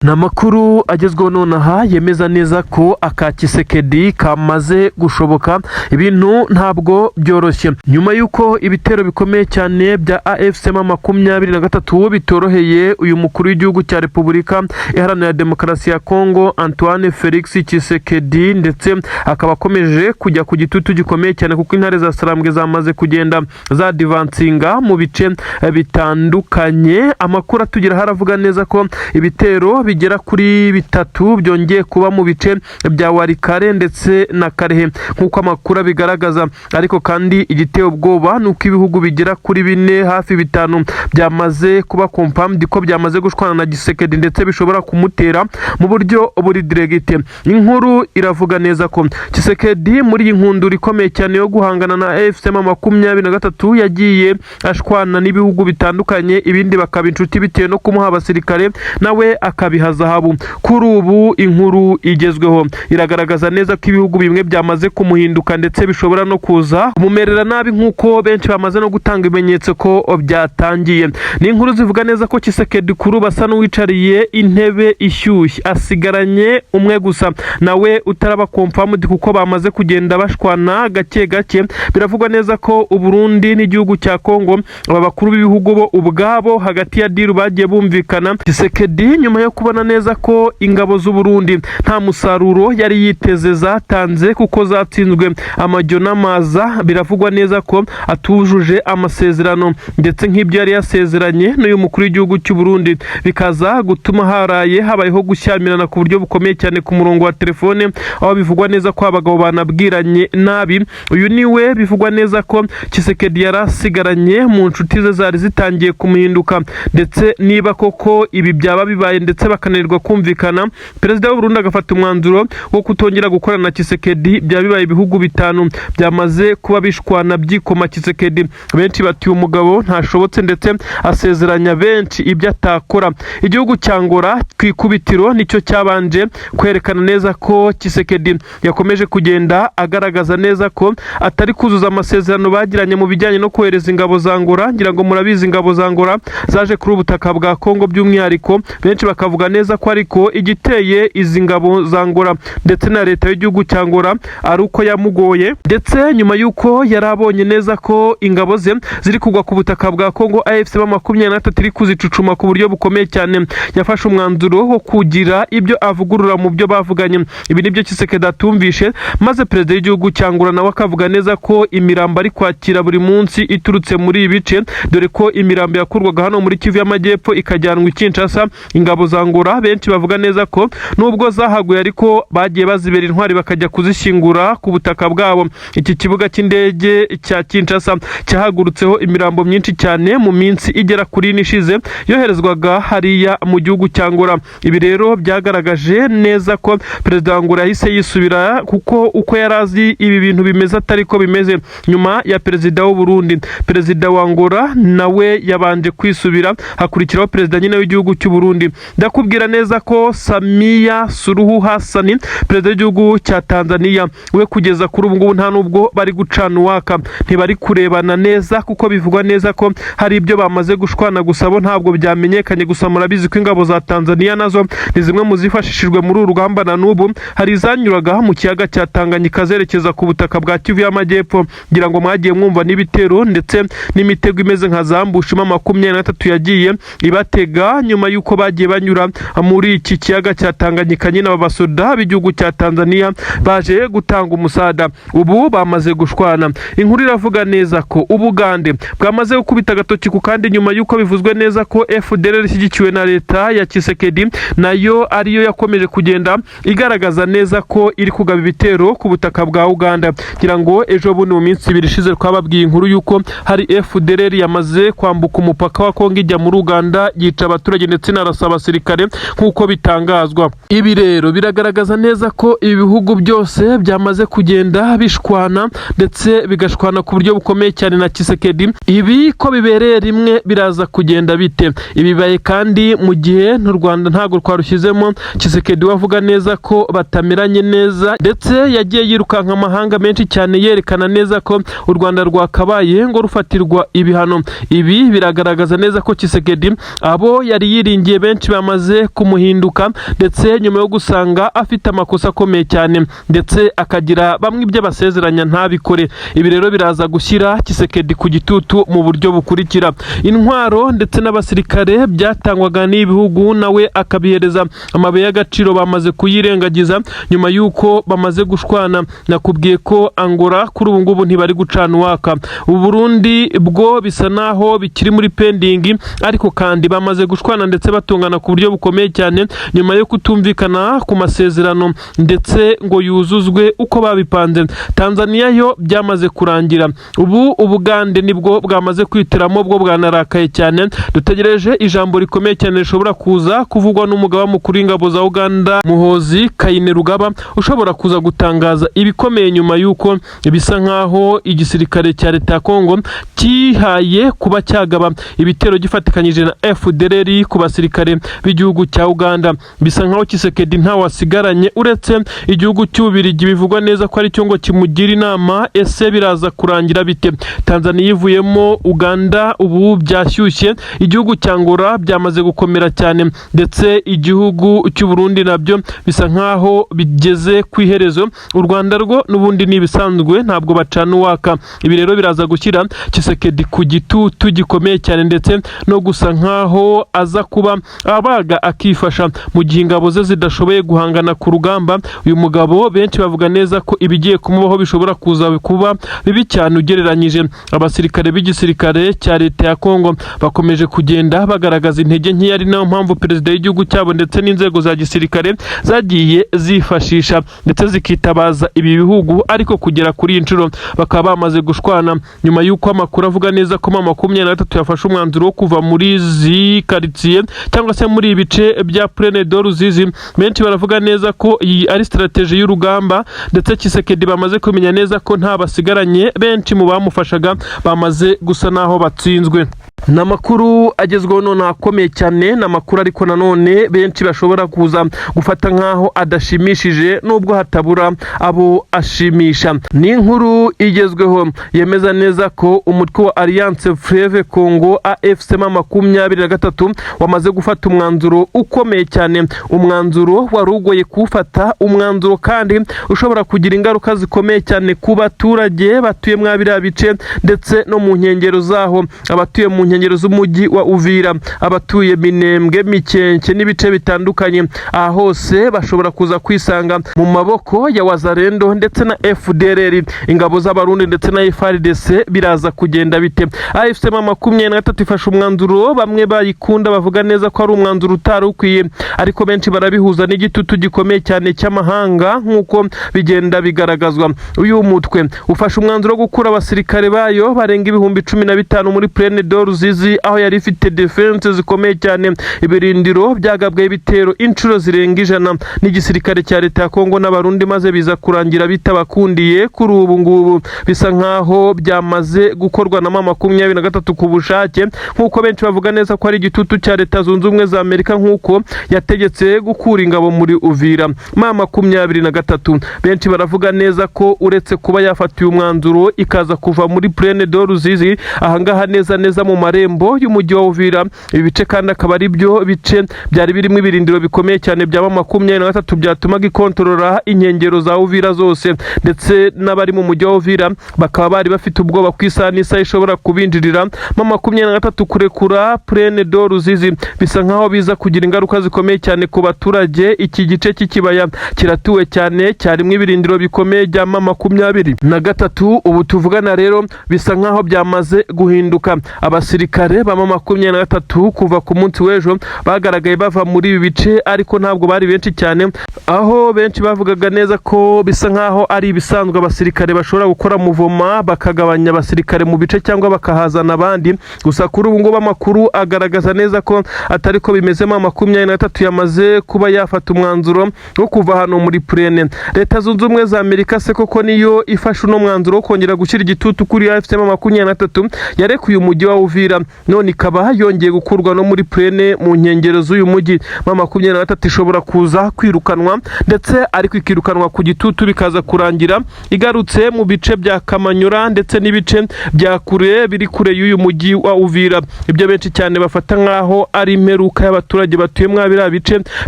Ni amakuru agezweho nonaha yemeza neza ko aka Tshisekedi kamaze gushoboka. Ibintu ntabwo byoroshye nyuma y'uko ibitero bikomeye cyane bya AFC M23 bitoroheye uyu mukuru w'igihugu cya Repubulika Iharanira Demokarasi ya Kongo, Antoine Felix Tshisekedi, ndetse akaba akomeje kujya ku gitutu gikomeye cyane, kuko intare za Sarambwe zamaze kugenda zadvancinga mu bice bitandukanye. Amakuru atugeraho aravuga neza ko ibitero bigera kuri bitatu byongeye kuba mu bice bya Walikale ndetse na Kalehe, nk'uko amakuru abigaragaza. Ariko kandi igiteye ubwoba ni uko ibihugu bigera kuri bine, hafi bitanu, byamaze kuba confirmed ko byamaze gushwana na Tshisekedi, ndetse bishobora kumutera mu buryo buri direct. Inkuru iravuga neza ko Tshisekedi muri iyi nkundura ikomeye cyane yo guhangana na AFC M23 yagiye ashwana n'ibihugu bitandukanye, ibindi bakaba inshuti bitewe no kumuha abasirikare, nawe akabiha zahabu. Kuri ubu inkuru igezweho iragaragaza neza ko ibihugu bimwe byamaze kumuhinduka, ndetse bishobora no kuza kumumerera nabi, nk'uko benshi bamaze no gutanga ibimenyetso ko byatangiye. Ni inkuru zivuga neza ko Tshisekedi kuri ubu asa n'uwicariye intebe ishyushye, asigaranye umwe gusa nawe utaraba confirmed, kuko bamaze kugenda bashwana gake gake. Biravugwa neza ko Uburundi n'igihugu cya Kongo, aba bakuru b'ibihugu bo ubwabo hagati ya deal bagiye bumvikana. Tshisekedi, nyuma yo kubona neza ko ingabo z'u Burundi nta musaruro yari yiteze zatanze, kuko zatsinzwe amajyo n'amaza, biravugwa neza ko atujuje amasezerano ndetse nk'ibyo yari yasezeranye n'uyu mukuru w'igihugu cy'u Burundi, bikaza gutuma haraye habayeho gushyamirana ku buryo bukomeye cyane ku murongo wa telefone, aho bivugwa neza ko abagabo banabwiranye nabi. Uyu niwe bivugwa neza ko Tshisekedi yari asigaranye mu nshuti ze zari zitangiye kumuhinduka. Ndetse niba koko ibi byaba bibaye, ndetse bakananirwa kumvikana, perezida w'u Burundi agafata umwanzuro wo kutongera gukorana na Tshisekedi, byaba bibaye ibihugu bitanu byamaze kuba bishwana byikoma Tshisekedi. Benshi bati uyu mugabo ntashobotse, ndetse asezeranya benshi ibyo atakora. Igihugu cya Angola ku ikubitiro nicyo cyabanje kwerekana neza ko Tshisekedi yakomeje kugenda agaragaza neza ko atari kuzuza amasezerano bagiranye mu bijyanye no kohereza ingabo za Angola. Ngira ngo murabizi, ingabo za Angola zaje kuri ubutaka bwa Kongo by'umwihariko. Benshi bakavuga neza ko ariko igiteye izi ngabo za Angola ndetse na leta y'igihugu cya Angola ari uko yamugoye, ndetse nyuma y'uko yari abonye neza ko ingabo ze ziri kugwa ku butaka bwa Kongo, AFC M23 iri kuzicucuma ku buryo bukomeye cyane, yafashe umwanzuro wo kugira ibyo avugurura mu byo bavuganye. Ibi nibyo Tshisekedi atumvishe, maze perezida w'igihugu cya Angola nawe akavuga neza ko imirambo ari kwakira buri munsi iturutse muri ibi bice, dore ko imirambo yakurwaga hano muri Kivu y'Amajyepfo ikajyanwa i Kinshasa. Ingabo za Angola benshi bavuga neza ko nubwo zahaguye, ariko bagiye bazibera intwari, bakajya kuzishyingura ku butaka bwabo. Iki kibuga cy'indege cya Kinshasa cyahagurutseho imirambo myinshi cyane mu minsi igera kuri ine ishize, yoherezwaga hariya mu gihugu cya Angola. Ibi rero byagaragaje neza ko perezida wa Angola yahise yisubira, kuko uko yari azi ibi bintu bimeze atari ko bimeze. Nyuma ya perezida w'u Burundi, perezida wa Angola nawe yabanje kwisubira, hakurikiraho perezida nyine w'igihugu cy'u Burundi. Ndakubwira neza ko Samia Suluhu Hassan, perezida w'igihugu cya Tanzania, we kugeza kuri ubu ngubu nta nubwo bari gucana uwaka, ntibari kurebana neza, kuko bivugwa neza ko hari ibyo bamaze gushwana, gusa bo ntabwo byamenyekanye. Gusa murabizi ko ingabo za Tanzania nazo ni zimwe mu zifashishijwe muri uru rugamba, na n'ubu hari izanyuraga mu kiyaga cya Tanganyika zerekeza ku butaka bwa Kivu y'Amajyepfo. Ngira ngo mwagiye mwumva n'ibitero ndetse n'imitego imeze nka za ambush M23 yagiye ibatega nyuma y'uko bagiye banyura muri iki kiyaga cya Tanganyika. Nyine aba basoda b'igihugu cya Tanzania baje gutanga umusada, ubu bamaze gushwana. Inkuru iravuga neza ko Ubugande bwamaze gukubita agatoki ku kandi, nyuma y'uko bivuzwe neza ko FDLR ishyigikiwe na leta ya Tshisekedi nayo ariyo yakomeje kugenda igaragaza neza ko iri kugaba ibitero ku butaka bwa Uganda. Ngira ngo ejo bundi mu minsi 2 ishize twababwiye inkuru y'uko hari FDLR yamaze kwambuka umupaka wa Kongo ijya muri Uganda, yica abaturage ndetse inarasa abasirikare nk'uko bitangazwa. Ibi rero biragaragaza neza ko ibi bihugu byose byamaze kugenda bishwana, ndetse bigashwana ku buryo bukomeye cyane na Tshisekedi. Ibi ko bibereye rimwe biraza kugenda bite? Ibi bibaye kandi mu gihe n'u Rwanda ntabwo twarushyizemo. Tshisekedi we avuga neza ko batameranye neza, ndetse yagiye yirukanka amahanga menshi cyane yerekana neza ko u Rwanda rwakabaye ngo rufatirwa ibihano. Ibi biragaragaza neza ko Tshisekedi abo yari yiringiye benshi bamaze bamaze kumuhinduka, ndetse nyuma yo gusanga afite amakosa akomeye cyane, ndetse akagira bamwe ibyo abasezeranya ntabikore. Ibi rero biraza gushyira Tshisekedi ku gitutu mu buryo bukurikira: intwaro ndetse n'abasirikare byatangwaga n'ibihugu, nawe akabihereza amabuye y'agaciro, bamaze kuyirengagiza nyuma y'uko bamaze gushwana. Nakubwiye ko Angola kuri ubu ngubu ntibari gucana uwaka. Uburundi bwo bisa naho bikiri muri pending, ariko kandi bamaze gushwana ndetse batungana ku buryo bukomeye cyane nyuma yo kutumvikana ku masezerano ndetse ngo yuzuzwe uko babipanze. Tanzania yo byamaze kurangira. Ubu Ubugande nibwo bwamaze kwitiramo, bwo bwanarakaye cyane. Dutegereje ijambo rikomeye cyane rishobora kuza kuvugwa n'umugaba mukuru w'ingabo za Uganda, Muhozi Kainerugaba, ushobora kuza gutangaza ibikomeye nyuma y'uko bisa nk'aho igisirikare cya leta ya Kongo cyihaye kuba cyagaba ibitero gifatikanyije na FDLR ku basirikare b'igihugu cya Uganda. Bisa nk'aho Tshisekedi ntawe wasigaranye uretse igihugu cy'Ububirigi, bivugwa neza ko ari cyo ngo kimugira inama. Ese biraza kurangira bite? Tanzania ivuyemo, Uganda ubu byashyushye, igihugu cya Angola byamaze gukomera cyane, ndetse igihugu cy'u Burundi nabyo bisa nk'aho bigeze ku iherezo. U Rwanda rwo n'ubundi ni ibisanzwe, ntabwo bacana uwaka. Ibi rero biraza gushyira Tshisekedi ku gitutu gikomeye cyane, ndetse no gusa nk'aho aza kuba abaga akifasha mu gihe ingabo ze zidashoboye guhangana ku rugamba. Uyu mugabo benshi bavuga neza ko ibigiye kumubaho bishobora kuza kuba bibi cyane ugereranyije. Abasirikare b'igisirikare cya leta ya Kongo bakomeje kugenda bagaragaza intege nkeya, ari nayo mpamvu perezida w'igihugu cyabo ndetse n'inzego za gisirikare zagiye zifashisha ndetse zikitabaza ibi bihugu, ariko kugera kuri iyi nshuro bakaba bamaze gushwana nyuma y'uko amakuru avuga neza ko M23 yafashe umwanzuro wo kuva muri izi karitsiye cyangwa se muri ibi bice bya Plaine de Ruzizi. Benshi baravuga neza ko iyi ari stratégie y'urugamba, ndetse Tshisekedi bamaze kumenya neza ko nta basigaranye, benshi mu bamufashaga bamaze gusa naho batsinzwe. Ni amakuru agezweho none akomeye cyane, ni amakuru ariko nanone benshi bashobora kuza gufata nk'aho adashimishije, nubwo hatabura abo ashimisha. Ni inkuru igezweho yemeza neza ko umutwe wa Alliance Fleuve Congo, AFC M23, wamaze gufata umwanzuro ukomeye cyane, umwanzuro wari ugoye kuwufata, umwanzuro kandi ushobora kugira ingaruka zikomeye cyane ku baturage batuye mwa biriya bice ndetse no mu nkengero zaho, abatuye mu nkengero z'umujyi wa Uvira, abatuye Minembwe, Mikenke n'ibice bitandukanye. Aha hose bashobora kuza kwisanga mu maboko ya Wazalendo ndetse na FDLR, ingabo z'Abarundi ndetse na FARDC. Biraza kugenda bite? AFC M23 ifashe umwanzuro bamwe bayikunda bavuga neza ko ari umwanzuro utari ukwiye, ariko benshi barabihuza n'igitutu gikomeye cyane cy'amahanga nk'uko bigenda bigaragazwa. Uyu mutwe ufashe umwanzuro wo gukura abasirikare bayo barenga 15,000 muri Plaine de Ruzizi, aho yari ifite défense zikomeye cyane, ibirindiro byagabweho ibitero inshuro zirenga 100 n'igisirikare cya leta ya Kongo n'Abarundi, maze biza kurangira bitabakundiye. Kuri ubu ngubu bisa nkaho byamaze gukorwa na M23 ku bushake, nk'uko benshi bavuga neza ko ari igitutu cya Leta Zunze Ubumwe za Amerika, nk'uko yategetse gukura ingabo muri Uvira. M23 benshi baravuga neza ko uretse kuba yafatiye umwanzuro ikaza kuva muri Plaine de Ruzizi, ahangaha neza neza mu marembo y'umujyi wa Uvira, ibi bice kandi akaba ari byo bice byari birimo ibirindiro bikomeye cyane bya M23 byatumaga ikontorora inkengero za Uvira zose, ndetse n'abari mu mujyi wa Uvira bakaba bari bafite ubwoba ku isaha n'isaha ishobora kubinjirira. M23 kurekura Plaine de Ruzizi bisa nkaho biza kugira ingaruka zikomeye cyane ku baturage. Iki gice cy'ikibaya kiratuwe cyane, cyarimo ibirindiro bikomeye bya M23. Ubu tuvugana rero bisa nkaho byamaze guhinduka. Abasirikare ba M23 kuva ku munsi w'ejo bagaragaye bava muri ibi bice, ariko ntabwo bari benshi cyane, aho benshi bavugaga neza ko bisa nkaho ari ibisanzwe, abasirikare bashobora gukora mouvement bakagabanya abasirikare mu bice cyangwa bakahazana abandi. Gusa kuri ubu ngubu amakuru agaragaza neza ko atari ko bimeze. M23 yamaze kuba yafata umwanzuro wo kuva hano muri Plaine. Leta Zunze Ubumwe za Amerika se koko niyo ifashe uno mwanzuro wo kongera gushyira igitutu kuri AFC M23 yarekuye umujyi wa Uvira? Uvira, none ikaba yongeye gukurwa no muri plaine mu nkengero z'uyu mujyi. M23 ishobora kuza kwirukanwa, ndetse ariko ikirukanwa ku gitutu, bikaza kurangira igarutse mu bice bya Kamanyura ndetse n'ibice bya kure biri kure y'uyu mujyi wa Uvira. Ibyo benshi cyane bafata nk'aho ari imperuka y'abaturage batuye mwa biriya bice,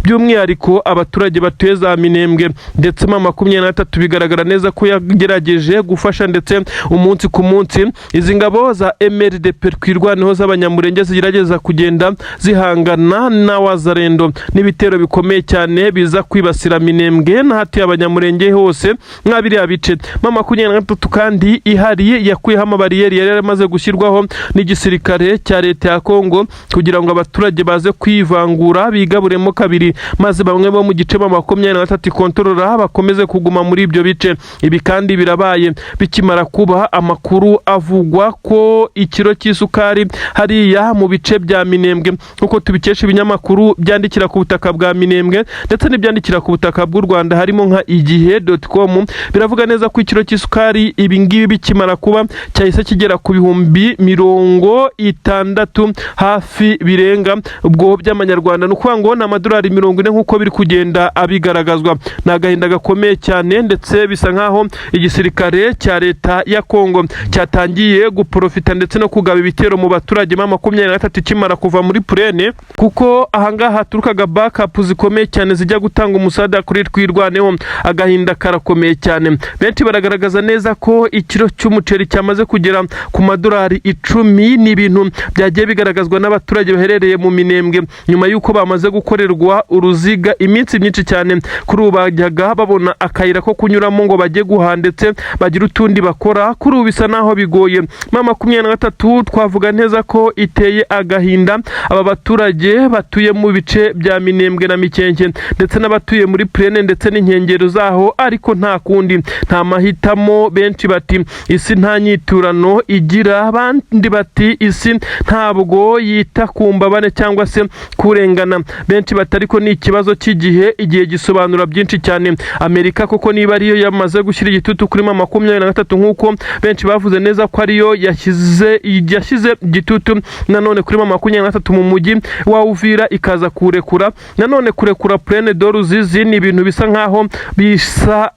by'umwihariko abaturage batuye za Minembwe. Ndetse M23 bigaragara neza ko yagerageje gufasha, ndetse umunsi ku munsi izi ngabo za MRDP Twirwaneho z'Abanyamurenge zigerageza kugenda zihangana na Wazalendo n'ibitero bikomeye cyane biza kwibasira Minembwe n'ahatuye Abanyamurenge hose mwa biriya bice. M23 kandi ihari yakuyeho amabariyeri yari yaramaze gushyirwaho n'igisirikare cya leta ya Kongo kugira ngo abaturage baze kwivangura, bigaburemo kabiri, maze bamwe bo mu gice M23 ikontorora bakomeze kuguma muri ibyo bice. Ibi kandi birabaye bikimara kuba amakuru avugwa ko ikiro cy'isukari hariya mu bice bya Minembwe, nk'uko tubikesha ibinyamakuru byandikira ku butaka bwa Minembwe ndetse n'ibyandikira ku butaka bw'u Rwanda, harimo nka igihe.com, biravuga neza ko ikiro cy'isukari, ibi ngibi bikimara kuba, cyahise kigera ku 60,000 hafi birenga ubwo by'amanyarwanda, ni ukuvuga ngo ni amadolari 40 nk'uko biri kugenda abigaragazwa. Ni agahinda gakomeye cyane, ndetse bisa nk'aho igisirikare cya leta ya Kongo cyatangiye guprofita ndetse no kugaba ibitero mu baturage M23 ikimara kuva muri plaine, kuko ahangaha haturukaga backup zikomeye cyane zijya gutanga umusada kuri Twirwaneho. Agahinda karakomeye cyane. Benshi baragaragaza neza ko ikiro cy'umuceri cyamaze kugera ku madolari 10. Ni ibintu byagiye bigaragazwa n'abaturage baherereye mu Minembwe nyuma y'uko bamaze gukorerwa uruziga iminsi myinshi cyane. Kuri ubu bajyaga babona akayira ko kunyuramo ngo bajye guhaha ndetse bagire utundi bakora, kuri ubu bisa naho bigoye. M23 twavuga neza ko iteye agahinda aba baturage batuye mu bice bya Minembwe na Mikenke, ndetse n'abatuye muri plaine ndetse n'inkengero zaho, ariko nta kundi, nta mahitamo. Benshi bati isi nta nyiturano igira, abandi bati isi ntabwo yita ku mbabare cyangwa se kurengana. Benshi bati ariko ni ikibazo cy'igihe, igihe gisobanura byinshi cyane. Amerika koko niba ariyo yamaze gushyira igitutu kuri M23, nk'uko benshi bavuze neza ko ariyo yashyize igitutu nanone kuri M23 mu mujyi wa Uvira, ikaza kurekura nanone kurekura plaine de Ruzizi, ni ibintu bisa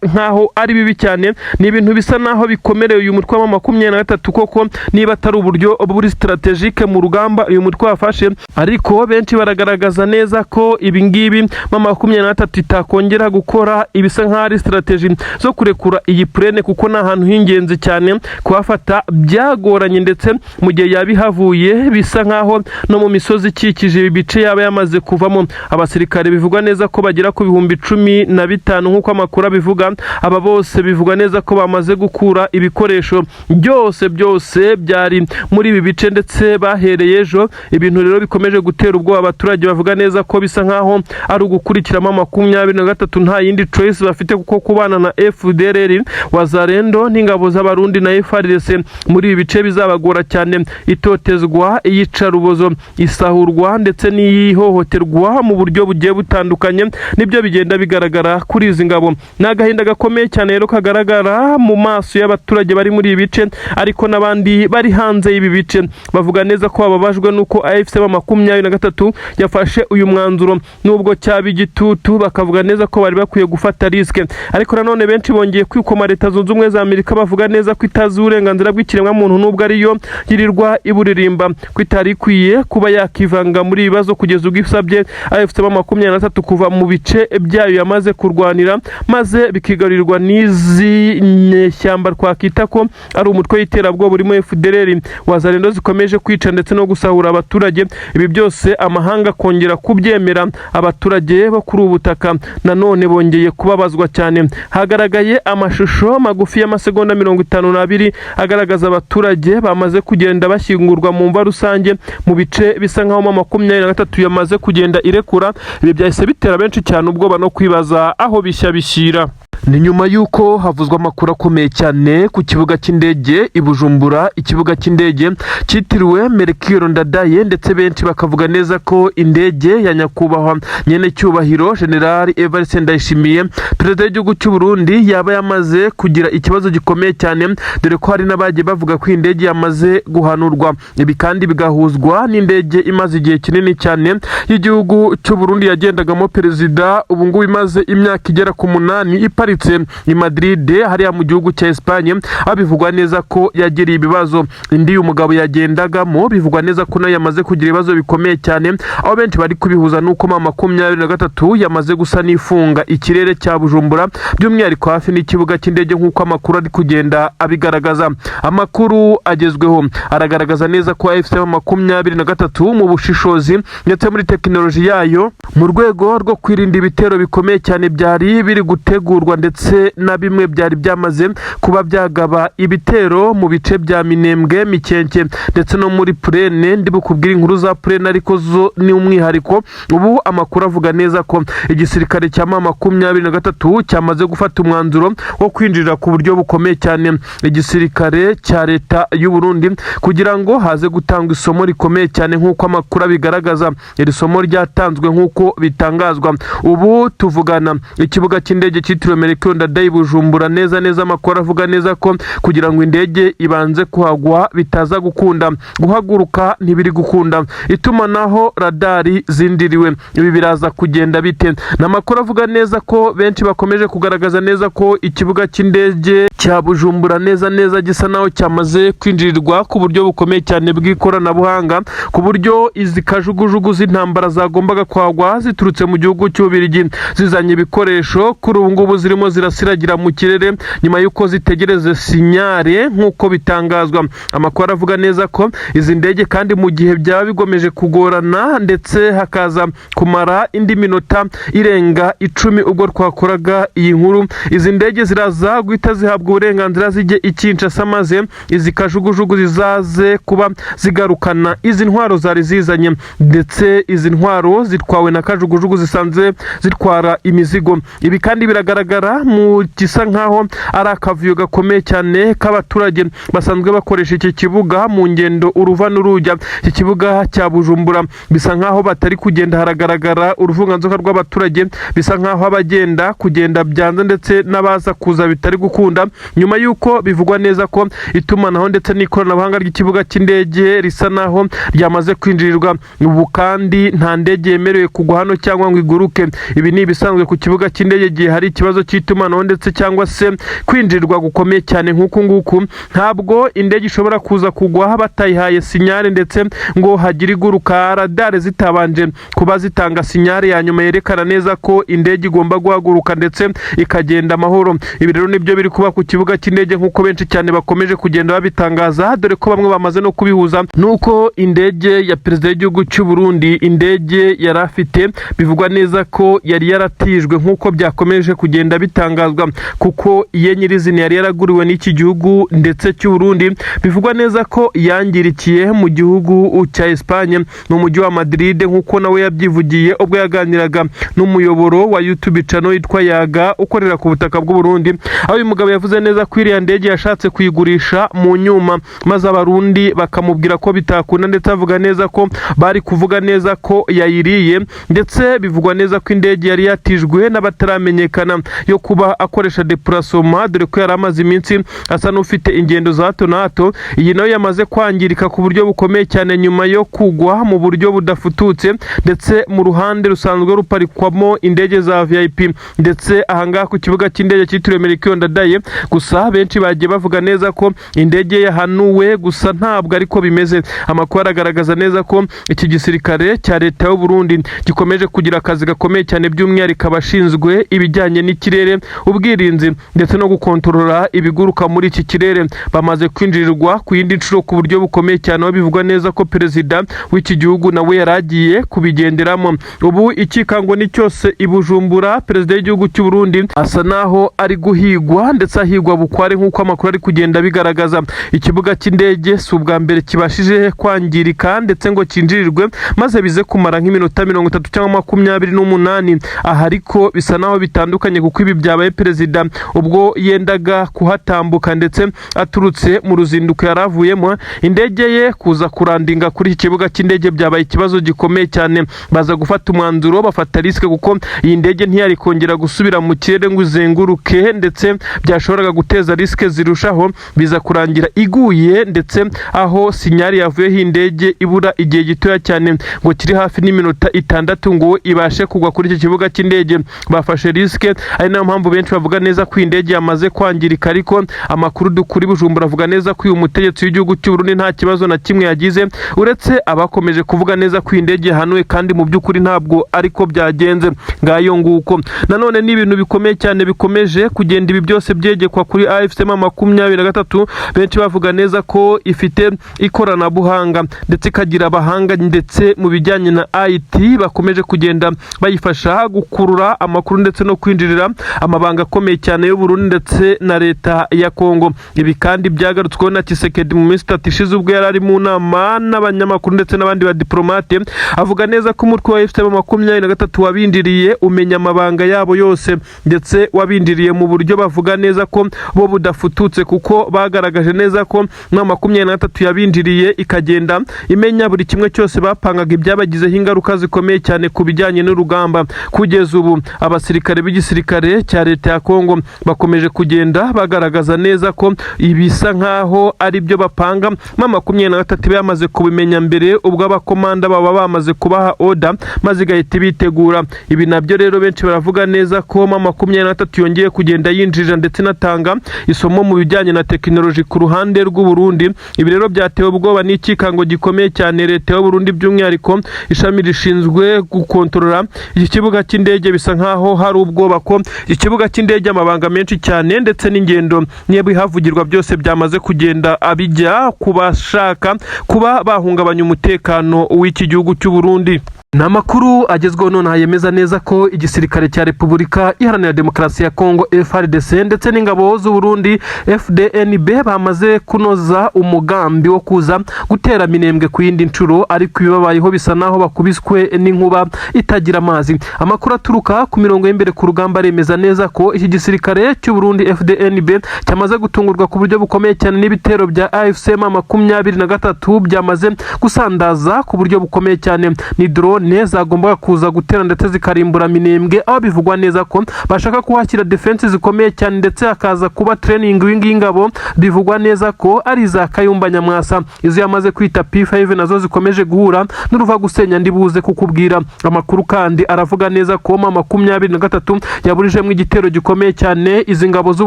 nkaho ari bibi cyane, ni ibintu bisa naho bikomereye uyu mutwe wa M23 koko, niba atari uburyo buri stratégique mu rugamba uyu mutwe wafashe. Ariko benshi baragaragaza neza ko ibi ngibi M23 itakongera gukora ibisa nkaho ari stratégie zo kurekura iyi plaine, kuko ni ahantu h'ingenzi cyane, kuhafata byagoranye, ndetse mu gihe yaba ihavuye bisa nkaho no mu misozi ikikije ibi bice yaba yamaze kuvamo abasirikare bivugwa neza ko bagera ku 15,000, nk'uko amakuru abivuga. Aba bose bivugwa neza ko bamaze gukura ibikoresho byose byose byari muri ibi bice, ndetse bahereye ejo. Ibintu rero bikomeje gutera ubwoba abaturage, bavuga neza ko bisa nkaho ari ugukurikiramo 23, nta yindi choice bafite, kuko kubana na FDLR, Wazalendo n'ingabo z'Abarundi na FARDC muri ibi bice bizabagora cyane. Itotezwa, iyicarubozo, isahurwa ndetse n'iyihohoterwa mu buryo bugiye butandukanye nibyo bigenda bigaragara kuri izi ngabo. Ni agahinda gakomeye cyane rero kagaragara mu maso y'abaturage bari muri ibi bice, ariko n'abandi bari hanze y'ibi bice bavuga neza ko bababajwe n'uko AFC M23 yafashe uyu mwanzuro, nubwo cyaba igitutu, bakavuga neza ko bari bakwiye gufata risque. Ariko nanone benshi bongeye kwikoma Leta Zunze Ubumwe za Amerika, bavuga neza ko itazi uburenganzira bw'ikiremwamuntu, nubwo ariyo yirirwa iburirimba, ko itari ikwiye kuba yakivanga muri ibi bibazo kugeza ubwo isabye AFC M23 kuva mu bice byayo yamaze kurwanira, maze bikigarurirwa n'izi nyeshyamba twakita ko ari umutwe w'iterabwoba urimo FDLR, Wazalendo zikomeje kwica ndetse no gusahura abaturage. Ibi byose amahanga akongera kubyemera. Abaturage bo kuri ubu butaka nanone bongeye kubabazwa cyane. Hagaragaye amashusho magufi y'amasegonda 52 agaragaza abaturage bamaze kugenda bashyingurwa mu mva rusange mu bice bisa nkaho M23 yamaze kugenda irekura. Ibi byahise bitera benshi cyane ubwoba no kwibaza aho bishya bishyira. Ni nyuma y'uko havuzwe amakuru akomeye cyane ku kibuga cy'indege i Bujumbura, ikibuga cy'indege cyitiriwe Melchior Ndadaye, ndetse benshi bakavuga neza ko indege ya nyakubahwa nyenecyubahiro General Evariste Ndayishimiye, perezida w'igihugu cy'u Burundi, yaba yamaze kugira ikibazo gikomeye cyane, dore ko hari n'abagiye bavuga ko indege yamaze guhanurwa. Ibi kandi bigahuzwa n'indege imaze igihe kinini cyane y'igihugu cy'u Burundi yagendagamo perezida, ubu ngubu imaze imyaka igera ku 8 iparitse i Madrid hariya mu gihugu cya Espagne, aho bivugwa neza ko yagiriye ibibazo. Indi uyu mugabo yagendagamo bivugwa neza ko nayo yamaze kugira ibibazo bikomeye cyane, aho benshi bari kubihuza n'uko M23 yamaze gusa n'ifunga ikirere cya Bujumbura, by'umwihariko hafi n'ikibuga cy'indege, nk'uko amakuru ari kugenda abigaragaza. Amakuru agezweho aragaragaza neza ko AFC M23 mu bushishozi ndetse muri tekinoloji yayo, mu rwego rwo kwirinda ibitero bikomeye cyane byari biri gutegurwa ndetse na bimwe byari byamaze kuba byagaba ibitero mu bice bya Minembwe, Mikenke ndetse no muri Purene. Ndi bukubwire inkuru za Purene ariko zo ni umwihariko. Ubu amakuru avuga neza ko igisirikare cya M23 cyamaze gufata umwanzuro wo kwinjira ku buryo bukomeye cyane igisirikare cya leta y'u Burundi, kugira ngo haze gutangwa isomo rikomeye cyane nk'uko amakuru abigaragaza. Iri somo ryatanzwe nk'uko bitangazwa. Ubu tuvugana, ikibuga cy'indege cyitiriwe Melchior Ndadaye Bujumbura neza neza, amakuru avuga neza ko kugira ngo indege ibanze kuhagwa bitaza gukunda, guhaguruka ntibiri gukunda, itumanaho radari zindiriwe. Ibi biraza kugenda bite? Ni amakuru avuga neza ko benshi bakomeje kugaragaza neza ko ikibuga cy'indege cya Bujumbura neza neza gisa naho cyamaze kwinjirirwa ku buryo bukomeye cyane bw'ikoranabuhanga, ku buryo izi kajugujugu z'intambara zagombaga kwagwa ziturutse mu gihugu cy'Ububiligi zizanye ibikoresho, kuri ubu ngubu zirimo zirasiragira mu kirere nyuma y'uko zitegereze signal nk'uko bitangazwa. Amakuru avuga neza ko izi ndege kandi, mu gihe byaba bigomeje kugorana ndetse hakaza kumara indi minota irenga 10 ubwo twakoraga iyi nkuru, izi ndege ziraza guhita zihabwa uburenganzira zijye i Kinshasa, maze izi kajugujugu zizaze kuba zigarukana izi ntwaro zari zizanye, ndetse izi ntwaro zitwawe na kajugujugu zisanzwe zitwara imizigo. Ibi kandi biragaragara mu gisa nkaho ari akavuyo gakomeye cyane k'abaturage basanzwe bakoresha iki kibuga mu ngendo uruva n'urujya. Iki kibuga cya Bujumbura bisa nkaho batari kugenda, haragaragara uruvunganzoka rw'abaturage, bisa nkaho abagenda kugenda byanze ndetse n'abaza kuza bitari gukunda, nyuma y'uko bivugwa neza ko itumanaho ndetse n'ikoranabuhanga ry'ikibuga cy'indege risa naho ryamaze kwinjirirwa. Ubu kandi nta ndege yemerewe kugwa hano cyangwa ngo iguruke. Ibi ni ibisanzwe ku kibuga cy'indege igihe hari ikibazo cy'itumanaho ndetse cyangwa se kwinjirirwa gukomeye cyane nk'uku nguku. Ntabwo indege ishobora kuza kugwa batayihaye signal, ndetse ngo hagire iguruka radari zitabanje kuba zitanga signal ya nyuma yerekana neza ko indege igomba guhaguruka ndetse ikagenda amahoro. Ibi rero nibyo biri kuba ku kibuga cy'indege nk'uko benshi cyane bakomeje kugenda babitangaza, dore ko bamwe bamaze no kubihuza nuko indege ya perezida w'igihugu cy'u Burundi, indege yari afite, bivugwa neza ko yari yaratijwe nk'uko byakomeje kugenda bitangazwa, kuko iye nyirizina yari yaraguriwe n'iki gihugu ndetse cy'u Burundi, bivugwa neza ko yangirikiye mu gihugu cya Espagne mu mujyi wa Madrid, nk'uko nawe yabyivugiye ubwo yaganiraga n'umuyoboro wa YouTube channel yitwa Yaga ukorera ku butaka bw'u Burundi, aho uyu mugabo yavuze neza ko iriya ndege yashatse kuyigurisha mu nyuma, maze Abarundi bakamubwira ko bitakunda, ndetse avuga neza ko bari kuvuga neza ko yayiriye. Ndetse bivugwa neza ko indege yari yatijwe n'abataramenyekana yo kuba akoresha déplacement, dore ko yari amaze iminsi asa n'ufite ingendo za hato na hato. Iyi nayo yamaze kwangirika ku buryo bukomeye cyane nyuma yo kugwa mu buryo budafututse, ndetse mu ruhande rusanzwe ruparikwamo indege za VIP, ndetse ahangaha ku kibuga cy'indege cyitiriwe Melchior Ndadaye. Gusa benshi bagiye bavuga neza ko indege yahanuwe, gusa ntabwo ariko bimeze. Amakuru aragaragaza neza ko iki gisirikare cya leta y'u Burundi gikomeje kugira akazi gakomeye cyane, by'umwihariko abashinzwe ibijyanye n'ikirere, ubwirinzi ndetse no gukontorora ibiguruka muri iki kirere, bamaze kwinjirirwa ku yindi nshuro ku buryo bukomeye cyane, aho bivugwa neza ko perezida w'iki gihugu nawe yari agiye kubigenderamo. Ubu ikikango ni cyose i Bujumbura. Perezida w'igihugu cy'u Burundi asa naho ari guhigwa, ndetse ahigwa bukware nk'uko amakuru ari kugenda abigaragaza. Ikibuga cy'indege si ubwa mbere kibashije kwangirika ndetse ngo cyinjirirwe maze bize kumara nk'iminota 30 cyangwa 28 aha, ariko bisa naho bitandukanye kuko ibi ibi byabaye perezida ubwo yendaga kuhatambuka ndetse aturutse mu ruzinduko yari avuyemo, indege ye kuza kurandinga kuri iki kibuga cy'indege byabaye ikibazo gikomeye cyane. Baza gufata umwanzuro, bafata risk, kuko iyi ndege ntiyari kongera gusubira mu kirere ngo izenguruke, ndetse byashoboraga guteza risk zirushaho. Biza kurangira iguye, ndetse aho signal yavuyeho indege ibura igihe gitoya cyane ngo kiri hafi n'iminota 6 ngo ibashe kugwa kuri iki kibuga cy'indege. Bafashe risk, ari nayo mpamvu benshi bavuga neza ko iyi ndege yamaze kwangirika. Ariko amakuru dukura i Bujumbura avuga neza ko uyu mutegetsi w'igihugu cy'u Burundi nta kibazo na kimwe yagize, uretse abakomeje kuvuga neza ko iyi ndege yahanuwe, kandi mu by'ukuri ntabwo ariko byagenze. Ngayo nguko. Nanone ni ibintu bikomeye cyane bikomeje kugenda, ibi byose byegekwa kuri AFC M23. Benshi bavuga neza ko ifite ikoranabuhanga ndetse ikagira abahanga ndetse mu bijyanye na IT bakomeje kugenda bayifasha gukurura amakuru ndetse no kwinjirira amabanga akomeye cyane y'u Burundi ndetse na leta ya Kongo. Ibi kandi byagarutsweho na Tshisekedi mu minsi 3 ishize, ubwo yari ari mu nama n'abanyamakuru ndetse n'abandi badiplomate, avuga neza ko umutwe wa AFC M23 wabindiriye, umenya amabanga yabo yose, ndetse wabindiriye mu buryo bavuga neza ko bo budafututse, kuko bagaragaje neza ko M23 yabindiriye ikagenda imenya buri kimwe cyose bapangaga, ibyabagizeho ingaruka zikomeye cyane ku bijyanye n'urugamba. Kugeza ubu abasirikare b'igisirikare cya leta ya Kongo bakomeje kugenda bagaragaza neza ko ibisa nkaho ari byo bapanga M23 yamaze kubimenya mbere, ubwo abakomanda baba bamaze kubaha order maze igahita ibitegura. Ibi nabyo rero benshi baravuga neza ko M23 yongeye kugenda yinjirira ndetse inatanga isomo mu bijyanye na tekinoloji ku ruhande rw'u Burundi. Ibi rero byatewe ubwoba n'ikikango gikomeye cyane leta y'u Burundi, by'umwihariko ishami rishinzwe gukontorora iki kibuga cy'indege. Bisa nkaho hari ubwoba ko ikibuga cy'indege amabanga menshi cyane ndetse n'ingendo niba ihavugirwa byose byamaze kugenda abijya ku bashaka kuba bahungabanya umutekano w'iki gihugu cy'u Burundi. Ni amakuru agezweho nonaha yemeza neza ko igisirikare cya Repubulika Iharanira Demokarasi ya Kongo FARDC ndetse n'ingabo z'u Burundi FDNB bamaze kunoza umugambi wo kuza gutera Minembwe ku yindi nshuro, ariko ibibabayeho bisa naho bakubiswe n'inkuba itagira amazi. Amakuru aturuka ku mirongo y'imbere ku rugamba aremeza neza ko iki gisirikare cy'u Burundi FDNB cyamaze gutungurwa ku buryo bukomeye cyane n'ibitero bya AFC M23 byamaze gusandaza ku buryo bukomeye cyane. Ni drone zagombaga kuza gutera ndetse zikarimbura Minembwe, aho bivugwa neza ko bashaka kuhashyira defense zikomeye cyane, ndetse hakaza kuba training wing y'ingabo bivugwa neza ko ari iza Kayumba Nyamwasa, izo yamaze kwita P5, nazo zikomeje guhura n'uruva gusenya. Ndibuze kukubwira amakuru kandi aravuga neza ko M23 yaburijemo igitero gikomeye cyane izi ngabo z'u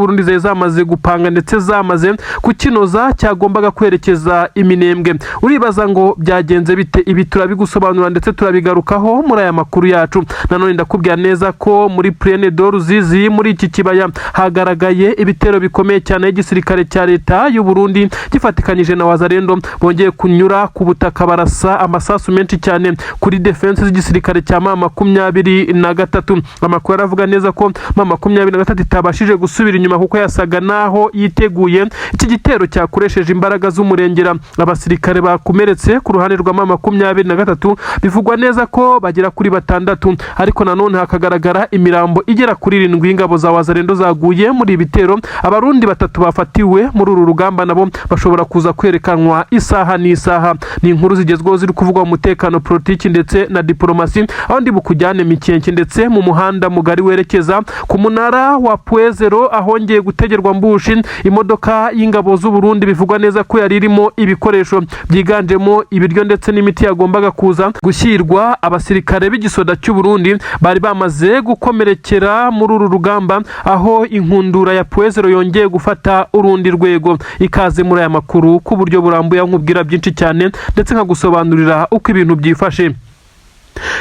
Burundi zari zamaze gupanga ndetse zamaze kukinoza, cyagombaga kwerekeza iminembwe. Uribaza ngo byagenze bite? Ibi turabigusobanura ndetse turabigarukaho muri aya makuru yacu. Nanone ndakubwira neza ko muri Plaine de Ruzizi, muri iki kibaya, hagaragaye ibitero bikomeye cyane y'igisirikare cya leta y'u Burundi gifatikanyije na Wazalendo. Bongeye kunyura ku butaka, barasa amasasu menshi cyane kuri defense z'igisirikare cya M23. Amakuru aravuga neza ko M23 itabashije gusubira inyuma kuko yasaga naho yiteguye iki gitero cyakoresheje imbaraga z'umurengera. Abasirikare bakomeretse ku ruhande rwa M23 bivugwa neza ko bagera kuri batandatu, ariko nanone hakagaragara imirambo igera kuri 7 y'ingabo za Wazalendo zaguye muri ibi bitero. Abarundi batatu bafatiwe muri uru rugamba nabo bashobora kuza kwerekanwa isaha n'isaha. Ni inkuru zigezweho ziri kuvugwa mu mutekano, politiki ndetse na diplomasi, aho ndi bukujyane Mikenke ndetse mu muhanda mugari werekeza ku munara wa Pwezero, ahongeye gutegerwa mbushi imodoka y'ingabo z'u Burundi bivugwa neza ko yari irimo ibikoresho byiganjemo ibiryo ndetse n'imiti yagombaga kuza gushyirwa abasirikare b'igisoda cy'u Burundi bari bamaze gukomerekera muri uru rugamba, aho inkundura ya Pwezero yongeye gufata urundi rwego. Ikaze muri aya makuru ku buryo burambuye, aho nkubwira byinshi cyane ndetse nkagusobanurira uko ibintu byifashe.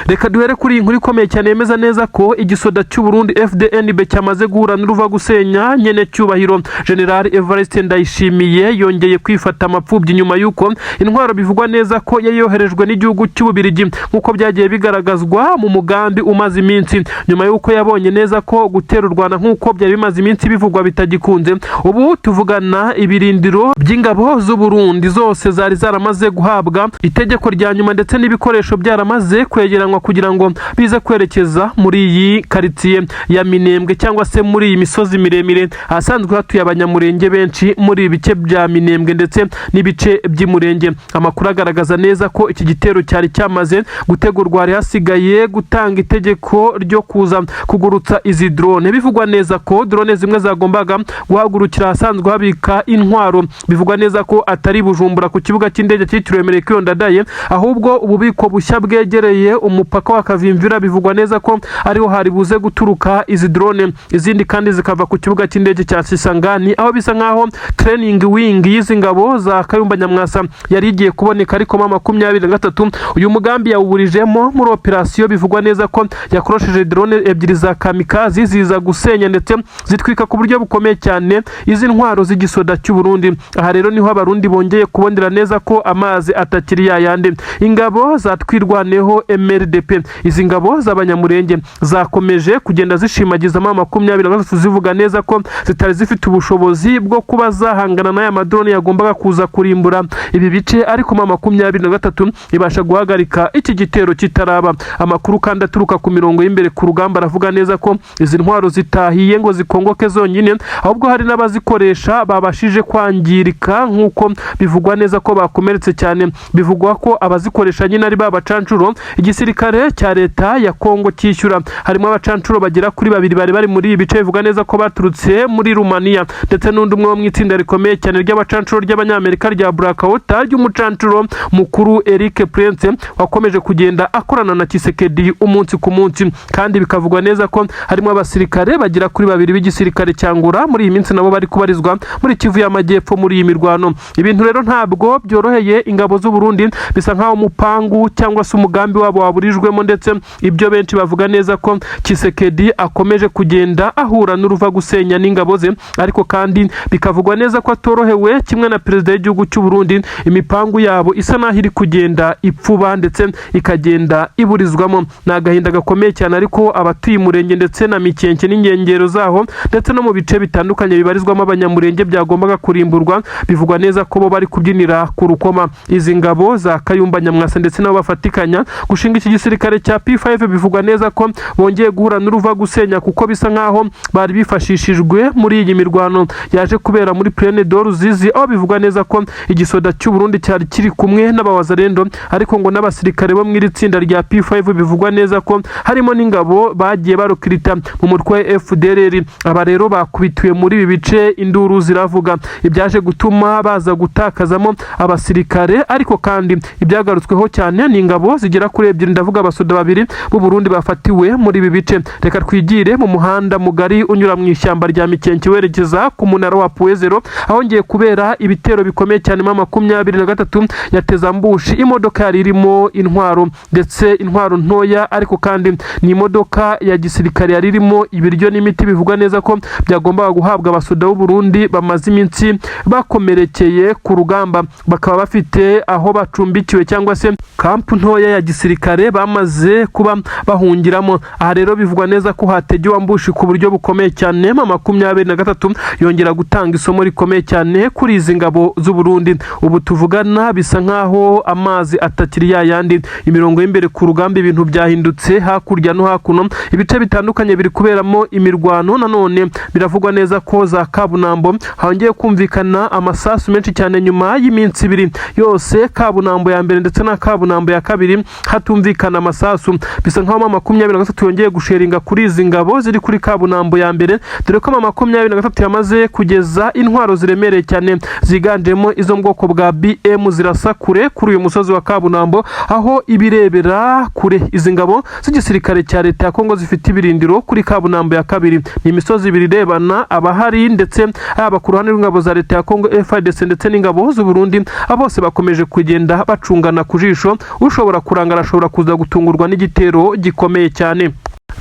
Reka duhere kuri iyi nkuru ikomeye cyane yemeza neza ko igisoda cy'u Burundi FDNB cyamaze guhura n'uruva gusenya. Nyene cyubahiro General Evariste Ndayishimiye yongeye kwifata amapfubyi nyuma y'uko intwaro bivugwa neza ko yari yoherejwe n'igihugu cy'Ububirigi, nk'uko byagiye bigaragazwa mu mugambi umaze iminsi, nyuma y'uko yabonye neza ko gutera u Rwanda nk'uko byari bimaze iminsi bivugwa bitagikunze. Ubu tuvugana ibirindiro by'ingabo z'u Burundi zose zari zaramaze guhabwa itegeko rya nyuma ndetse n'ibikoresho byaramaze kwegerezwa kwegeranywa kugira ngo bize kwerekeza muri iyi karitsiye ya Minembwe cyangwa se muri iyi misozi miremire ahasanzwe hatuye Abanyamurenge benshi muri ibi bice bya Minembwe ndetse n'ibice by'Imurenge. Amakuru agaragaza neza ko iki gitero cyari cyamaze gutegurwa, hari hasigaye gutanga itegeko ryo kuza kugurutsa izi drone. Bivugwa neza ko drone zimwe zagombaga guhagurukira ahasanzwe habika intwaro, bivugwa neza ko atari Bujumbura ku kibuga cy'indege cyitiriwe Melchior Ndadaye, ahubwo ububiko bushya bwegereye umupaka wa Kavimvira. Bivugwa neza ko ariho hari buze guturuka izi drone, izindi kandi zikava ku kibuga cy'indege cya Kisangani, aho bisa nkaho training wing y'izi ngabo za Kayumba Nyamwasa yari igiye kuboneka. Ariko M23 uyu mugambi yawuburijemo muri operasiyo. Bivugwa neza ko yakorosheje drone ebyiri za kamikazi, ziza gusenya ndetse zitwika ku buryo bukomeye cyane izi ntwaro z'igisoda cy'u Burundi. Aha rero niho Abarundi bongeye kubonera neza ko amazi atakiri yayandi. Ingabo za Twirwaneho, MRDP, izi ngabo z'Abanyamurenge zakomeje kugenda zishimagiza M23, zivuga neza ko zitari zifite ubushobozi bwo kuba zahangana n'aya madrone yagombaga kuza kurimbura ibi bice, ariko M23 ibasha guhagarika iki gitero kitaraba. Amakuru kandi aturuka ku mirongo y'imbere ku rugamba aravuga neza ko izi ntwaro zitahiye ngo zikongoke zonyine, ahubwo hari n'abazikoresha babashije kwangirika, nk'uko bivugwa neza ko bakomeretse cyane. Bivugwa ko abazikoresha nyine ari ba bacancuro igisirikare cya leta ya Kongo cyishyura. Harimo abacancuro bagera kuri babiri bari bari muri ibi bice, bivuga neza ko baturutse muri Rumaniya, ndetse n'undi umwe wo mu itsinda rikomeye cyane ry'abacancuro ry'Abanyamerika rya Blackwater, ry'umucancuro mukuru Eric Prince, wakomeje kugenda akorana na Tshisekedi umunsi ku munsi. Kandi bikavugwa neza ko harimo abasirikare bagera kuri babiri b'igisirikare cya Angola, muri iyi minsi nabo bari kubarizwa muri Kivu y'Amajyepfo muri iyi mirwano. Ibintu rero ntabwo byoroheye ingabo z'u Burundi, bisa nkaho umupangu cyangwa se umugambi wabo waburijwemo, ndetse ibyo benshi bavuga neza ko Tshisekedi akomeje kugenda ahura n'uruva gusenya n'ingabo ze. Ariko kandi bikavugwa neza ko atorohewe kimwe na perezida w'igihugu cy'u Burundi. Imipangu yabo isa naho iri kugenda ipfuba ndetse ikagenda iburizwamo. Ni agahinda gakomeye cyane, ariko abatuye Umurenge ndetse na Mikenke n'inkengero zaho, ndetse no mu bice bitandukanye bibarizwamo Abanyamurenge byagombaga kurimburwa, bivugwa neza ko bo bari kubyinira ku rukoma. Izi ngabo za Kayumba Nyamwasa ndetse nabo bafatikanya gushinga iki gisirikare cya P5, bivugwa neza ko bongeye guhura n'uruva gusenya, kuko bisa nkaho bari bifashishijwe muri iyi mirwano yaje kubera muri Plaine de Ruzizi, aho bivugwa neza ko igisoda cy'u Burundi cyari kiri kumwe n'abawazarendo, ariko ngo n'abasirikare bo mu iri tsinda rya P5, bivugwa neza ko harimo n'ingabo bagiye barukirita mu mutwe wa FDLR. Aba rero bakubitiwe muri ibi bice, induru ziravuga, ibyaje gutuma baza gutakazamo abasirikare. Ariko kandi ibyagarutsweho cyane ni ingabo zigera kuri ebyiri, ndavuga abasoda babiri b'u Burundi bafatiwe muri ibi bice. Reka twigire mu muhanda mugari unyura mu ishyamba rya Mikenke werekeza ku munara wa Point Zéro, ahongeye kubera ibitero bikomeye cyane. M23 yateze ambush imodoka yari irimo intwaro, ndetse intwaro ntoya, ariko kandi ni imodoka ya gisirikare yari irimo ibiryo n'imiti, bivugwa neza ko byagombaga guhabwa abasoda b'u Burundi bamaze iminsi bakomerekeye ku rugamba, bakaba bafite aho bacumbikiwe cyangwa se kampu ntoya ya gisirikare bamaze kuba bahungiramo. Aha rero bivugwa neza ko hategewe ambush ku buryo bukomeye cyane. M23 yongera gutanga isomo rikomeye cyane kuri izi ngabo z'u Burundi. Ubu tuvugana bisa nkaho amazi atakiri yayandi. Imirongo y'imbere ku rugamba ibintu byahindutse hakurya no hakuno, ibice bitandukanye biri kuberamo imirwano. Nanone biravugwa neza ko za Kabunambo hongeye kumvikana amasasu menshi cyane, nyuma y'iminsi 2 yose Kabunambo ya mbere ndetse na Kabunambo ya kabiri hatumvikana amasasu. Bisa nkaho M23 yongeye gusheringa kuri izi ngabo ziri kuri Kabunambo ya mbere, dore ko M23 yamaze kugeza intwaro ziremereye cyane ziganjemo izo mu bwoko bwa BM zirasa kure kuri uyu musozi wa Kabunambo, aho ibirebera kure izi ngabo z'igisirikare cya leta ya Kongo zifite ibirindiro kuri Kabunambo ya kabiri. Ni imisozi ibiri irebana, abahari ndetse haba ku ruhande rw'ingabo za leta ya Kongo FARDC ndetse n'ingabo z'u Burundi, bose bakomeje kugenda bacungana ku jisho. Ushobora kurangara ashobora kuza gutungurwa n'igitero gikomeye cyane.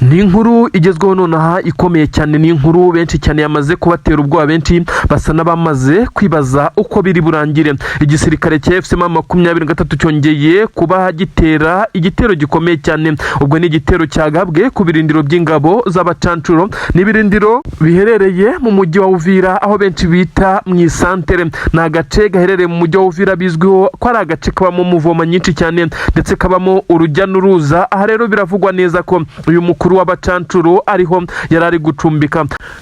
Ni inkuru igezweho nonaha ikomeye cyane, ni inkuru benshi cyane yamaze kubatera ubwoba, benshi basa n'abamaze kwibaza uko biri burangire. Igisirikare cya AFC M23 cyongeye kuba gitera igitero gikomeye cyane. Ubwo ni igitero cyagabwe ku birindiro by'ingabo z'abacancuro, ni ibirindiro biherereye mu mujyi wa Uvira, aho benshi bita mu isantere. Ni agace gaherereye mu mujyi wa Uvira, bizwiho ko ari agace kabamo mouvement nyinshi cyane ndetse kabamo urujya n'uruza. Aha rero biravugwa neza ko uyu mukuru w'abacancuro ariho yari ari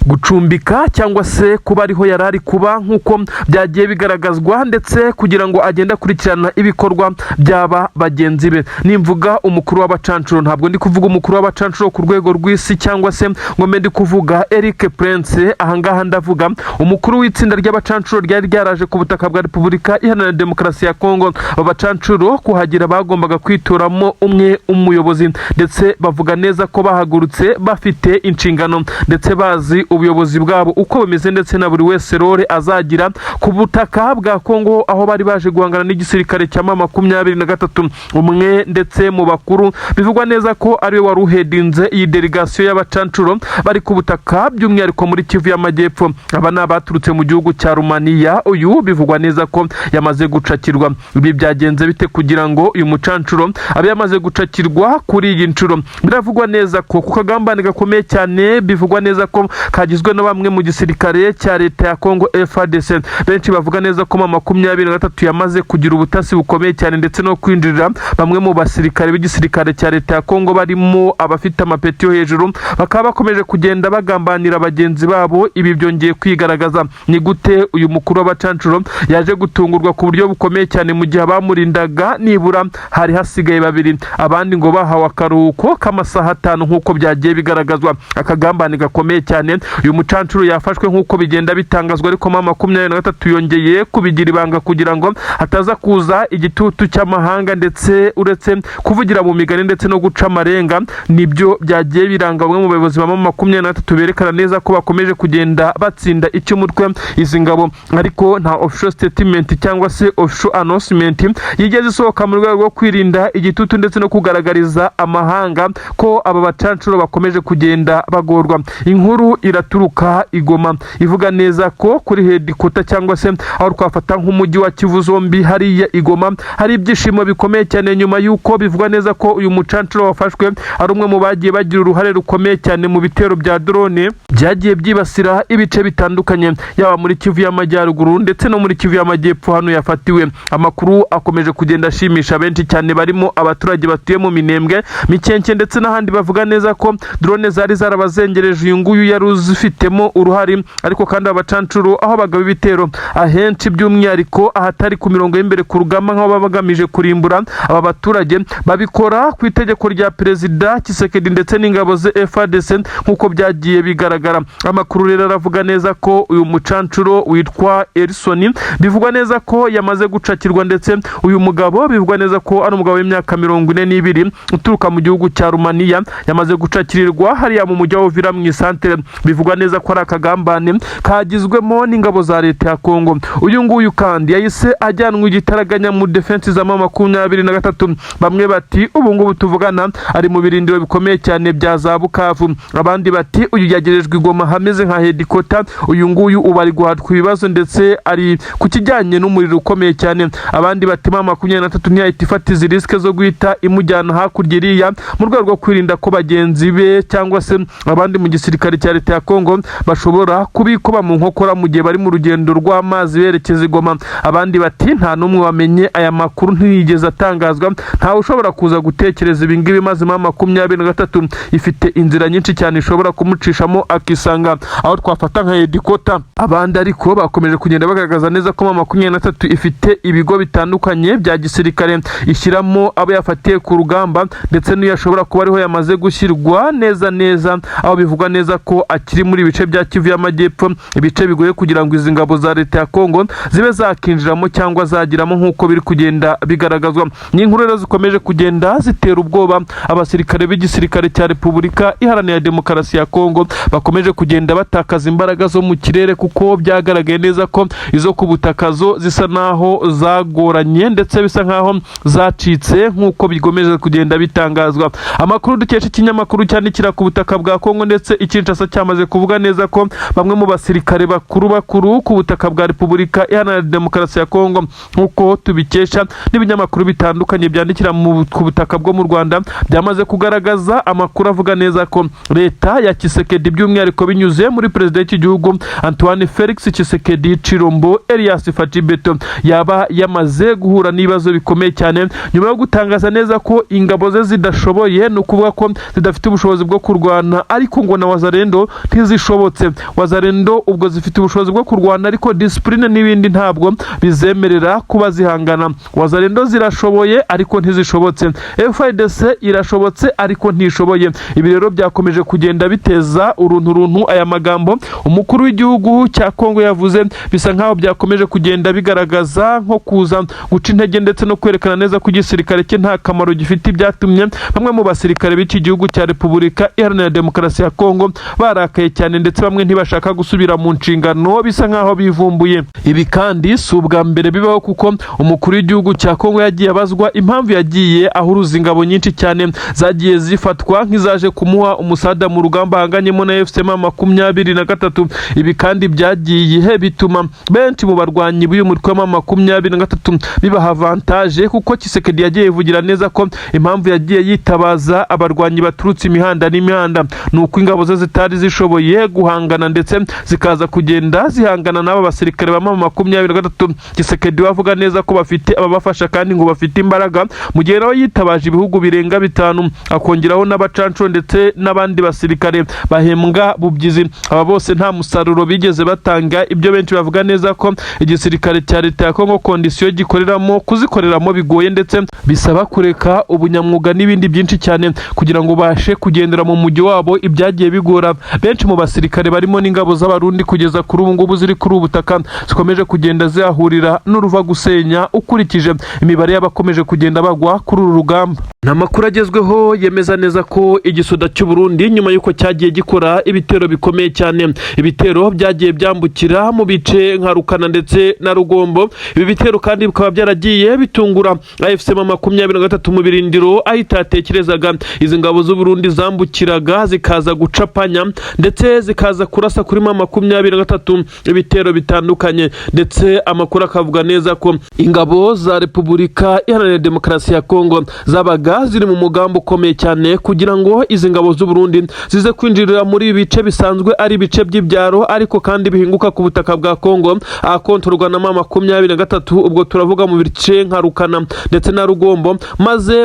gucumbika cyangwa se kuba ariho yari ari kuba, nk'uko byagiye bigaragazwa, ndetse kugira ngo agende akurikirana ibikorwa by'aba bagenzi be. Nimvuga umukuru w'abacancuro, ntabwo ndi kuvuga umukuru w'abacancuro ku rwego rw'isi cyangwa se ngo mbe ndi kuvuga Eric Prince. Ahangaha ndavuga umukuru w'itsinda ry'abacancuro ryari ryaraje ku butaka bwa Repubulika Iharanira Demokarasi ya Kongo. Aba bacancuro kuhagera bagombaga kwitoramo umwe umuyobozi, ndetse bavuga neza ko bahagurutse bafite inshingano ndetse bazi ubuyobozi bwabo uko bumeze, ndetse na buri wese role azagira ku butaka bwa Kongo, aho bari baje guhangana n'igisirikare cya M23. Umwe ndetse mu bakuru bivugwa neza ko ariwe wari uhedinze iyi délégation y'abacancuro bari ku butaka, by'umwihariko muri Kivu y'Amajyepfo, aba ni abaturutse mu gihugu cya Rumaniya. Uyu bivugwa neza ko yamaze gucakirwa. Ibi byagenze bite kugira ngo uyu mucancuro abe yamaze gucakirwa kuri iyi nshuro? Biravugwa neza ko ku kagambane gakomeye cyane, bivugwa neza ko kagizwe na bamwe mu gisirikare cya leta ya Kongo FARDC. Benshi bavuga neza ko M23 yamaze kugira ubutasi bukomeye cyane ndetse no kwinjirira bamwe mu basirikare b'igisirikare cya leta ya Kongo, barimo abafite amapeti yo hejuru, bakaba bakomeje kugenda bagambanira bagenzi babo. Ibi byongeye kwigaragaza. Ni gute uyu mukuru w'abacancuro yaje gutungurwa ku buryo bukomeye cyane mu gihe abamurindaga nibura hari hasigaye babiri, abandi ngo bahawe akaruhuko k'amasaha 5, nk'uko byagiye bigaragazwa? Akagambane gakomeye cyane. Uyu mucancuro yafashwe nk'uko bigenda bitangazwa, ariko M23 yongeye kubigira ibanga kugira ngo hataza kuza igitutu cy'amahanga. Ndetse uretse kuvugira mu migani ndetse no guca amarenga, nibyo byagiye biranga bamwe mu bayobozi ba M23, berekana neza ko bakomeje kugenda batsinda icy'umutwe izi ngabo, ariko nta official statement cyangwa se official announcement yigeze isohoka mu rwego rwo kwirinda igitutu ndetse no kugaragariza amahanga ko aba bacancuro bakomeje kugenda bagorwa. Inkuru iraturuka i Goma ivuga neza ko kuri headquarter, cyangwa se aho twafata nk'umujyi wa Kivu zombi, hariya i Goma hari ibyishimo bikomeye cyane, nyuma y'uko bivugwa neza ko uyu mucancuro wafashwe ari umwe mu bagiye bagira uruhare rukomeye cyane mu bitero bya drone byagiye byibasira ibice bitandukanye, yaba muri Kivu y'Amajyaruguru ndetse no muri Kivu y'Amajyepfo hano yafatiwe. Amakuru akomeje kugenda ashimisha benshi cyane, barimo abaturage batuye mu Minembwe, Mikenke ndetse n'ahandi, bavuga neza ko drone zari zarabazengereje uyu nguyu yari uzifitemo uruhare. Ariko kandi abacancuro aho bagaba ibitero ahenshi, by'umwihariko ahatari ku mirongo y'imbere ku rugamba, nk'aho baba bagamije kurimbura aba baturage, babikora ku itegeko rya Perezida Tshisekedi ndetse n'ingabo ze FARDC, nk'uko byagiye bigaragara. Amakuru rero aravuga neza ko uyu mucancuro witwa Erison bivugwa neza ko yamaze gucakirwa, ndetse uyu mugabo bivugwa neza ko ari umugabo w'imyaka 42 uturuka mu gihugu cya Rumaniya, yamaze gucakirirwa hariya mu mujyi wa Uvira mu isantere. Bivugwa neza ko ari akagambane kagizwemo n'ingabo za leta ya Kongo. Uyu nguyu kandi yahise ajyanwa igitaraganya mu defense za M23. Bamwe bati ubu ngubu tuvugana ari mu birindiro bikomeye cyane bya za Bukavu, abandi bati uyu yagerejwe i Goma hameze nka headquarter. Uyu nguyu ubu ari guhatwa ibibazo ndetse ari ku kijyanye n'umuriro ukomeye cyane. Abandi bati M23 ntiyahita ifata izi risque zo guhita imujyana hakurya iriya, mu rwego rwo kwirinda ko bagenzi be cyangwa se abandi mu gisirikare cya leta ya Kongo bashobora kubikoba mu nkokora mu gihe bari mu rugendo rw'amazi berekeza i Goma. Abandi bati nta n'umwe wamenye aya makuru, ntiyigeze atangazwa, ntawe ushobora kuza gutekereza ibi ngibi, maze M23 ifite inzira nyinshi cyane ishobora kumucishamo akisanga aho twafata nka headquarter. Abandi ariko bakomeje kugenda bagaragaza neza ko M23 ifite ibigo bitandukanye bya gisirikare ishyiramo abo yafatiye ku rugamba, ndetse n'iyo ashobora kuba ariho yamaze gushyirwa neza neza, aho bivugwa neza ko akiri muri ibice bya Kivu y'Amajyepfo, ibice bigoye kugira ngo izi ngabo za leta ya Kongo zibe zakinjiramo cyangwa zagiramo, nk'uko biri kugenda bigaragazwa. Ni inkuru rero zikomeje kugenda zitera ubwoba abasirikare b'igisirikare cya Repubulika Iharanira Demokarasi ya Kongo, bakomeje kugenda batakaza imbaraga zo mu kirere, kuko byagaragaye neza ko izo ku butaka zo zisa naho zagoranye ndetse bisa nkaho zacitse, nk'uko bigomeje kugenda bitangazwa. Amakuru dukesha ikinyamakuru Ikinyamakuru cyandikira ku butaka bwa Kongo ndetse Kinshasa cyamaze kuvuga neza ko bamwe mu basirikare bakuru bakuru ku butaka bwa Repubulika Iharanira Demokarasi ya Kongo, nk'uko tubikesha n'ibinyamakuru bitandukanye byandikira ku butaka bwo mu Rwanda, byamaze kugaragaza amakuru avuga neza ko leta ya Tshisekedi, by'umwihariko binyuze muri perezida w'iki gihugu Antoine Felix Tshisekedi Chilombo Elias Fatshi Beto, yaba yamaze guhura n'ibibazo bikomeye cyane nyuma yo gutangaza neza ko ingabo ze zidashoboye, ni ukuvuga ko zidafite ubushobozi bwo kurwana, ariko ngo na Wazalendo ntizishobotse. Wazalendo ubwo zifite ubushobozi bwo kurwana, ariko discipline n'ibindi ntabwo bizemerera kuba zihangana. Wazalendo zirashoboye ariko ntizishobotse, FARDC irashobotse ariko ntishoboye. Ibi rero byakomeje kugenda biteza uruntu runtu. Aya magambo umukuru w'igihugu cya Kongo yavuze bisa nkaho byakomeje kugenda bigaragaza nko kuza guca intege ndetse no kwerekana neza ko igisirikare cye nta kamaro gifite, ibyatumye bamwe mu basirikare b'iki gihugu cya Repubulika Iharanira Demokarasi ya Kongo barakaye cyane, ndetse bamwe ntibashaka gusubira mu nshingano, bisa nkaho bivumbuye. Ibi kandi si ubwa mbere bibaho, kuko umukuru w'igihugu cya Kongo yagiye abazwa impamvu yagiye ahuruza ingabo nyinshi cyane zagiye zifatwa nk'izaje kumuha umusada mu rugamba ahanganyemo na AFC M23. Ibi kandi byagiye bituma benshi mu barwanyi b'uyu mutwe wa M23 bibaha avantage, kuko Tshisekedi yagiye yivugira neza ko impamvu yagiye yitabaza abarwanyi baturutse imihanda n'imihanda ni uko ingabo ze zitari zishoboye guhangana, ndetse zikaza kugenda zihangana n'aba basirikare ba M23. Tshisekedi we avuga neza ko bafite ababafasha kandi ngo bafite imbaraga, mu gihe nawe yitabaje ibihugu birenga bitanu, akongeraho n'abacanco ndetse n'abandi basirikare bahembwa bubyizi. Aba bose nta musaruro bigeze batanga. Ibyo benshi bavuga neza ko igisirikare cya leta ya Kongo, condition gikoreramo, kuzikoreramo bigoye, ndetse bisaba kureka ubunyamwuga n'ibindi byinshi cyane kugira ngo ubashe kugendera mu mujyi wabo. Ibyagiye bigora benshi mu basirikare barimo n'ingabo z'Abarundi kugeza kuri ubu ngubu ziri kuri ubu butaka zikomeje kugenda zihahurira n'uruva gusenya, ukurikije imibare y'abakomeje kugenda bagwa kuri uru rugamba. Ni amakuru agezweho yemeza neza ko igisoda cy'u Burundi, nyuma y'uko cyagiye gikora ibitero bikomeye cyane, ibitero byagiye byambukira mu bice nka Rukana ndetse na Rugombo, ibi bitero kandi bikaba byaragiye bitungura AFC M23 mu birindiro aho itatekerezaga. Izi ngabo z'u Burundi zambukiraga zikaza gucapanya ndetse zikaza kurasa kuri M23 ibitero bitandukanye, ndetse amakuru akavuga neza ko ingabo za Repubulika Iharanira Demokarasi ya Kongo zabaga ziri mu mugambi ukomeye cyane kugira ngo izi ngabo z'u Burundi zize kwinjirira muri ibi bice bisanzwe ari ibice by'ibyaro, ariko kandi bihinguka ku butaka bwa Kongo ahakontorwa na M23. Ubwo turavuga mu bice nka Rukana ndetse na Rugombo,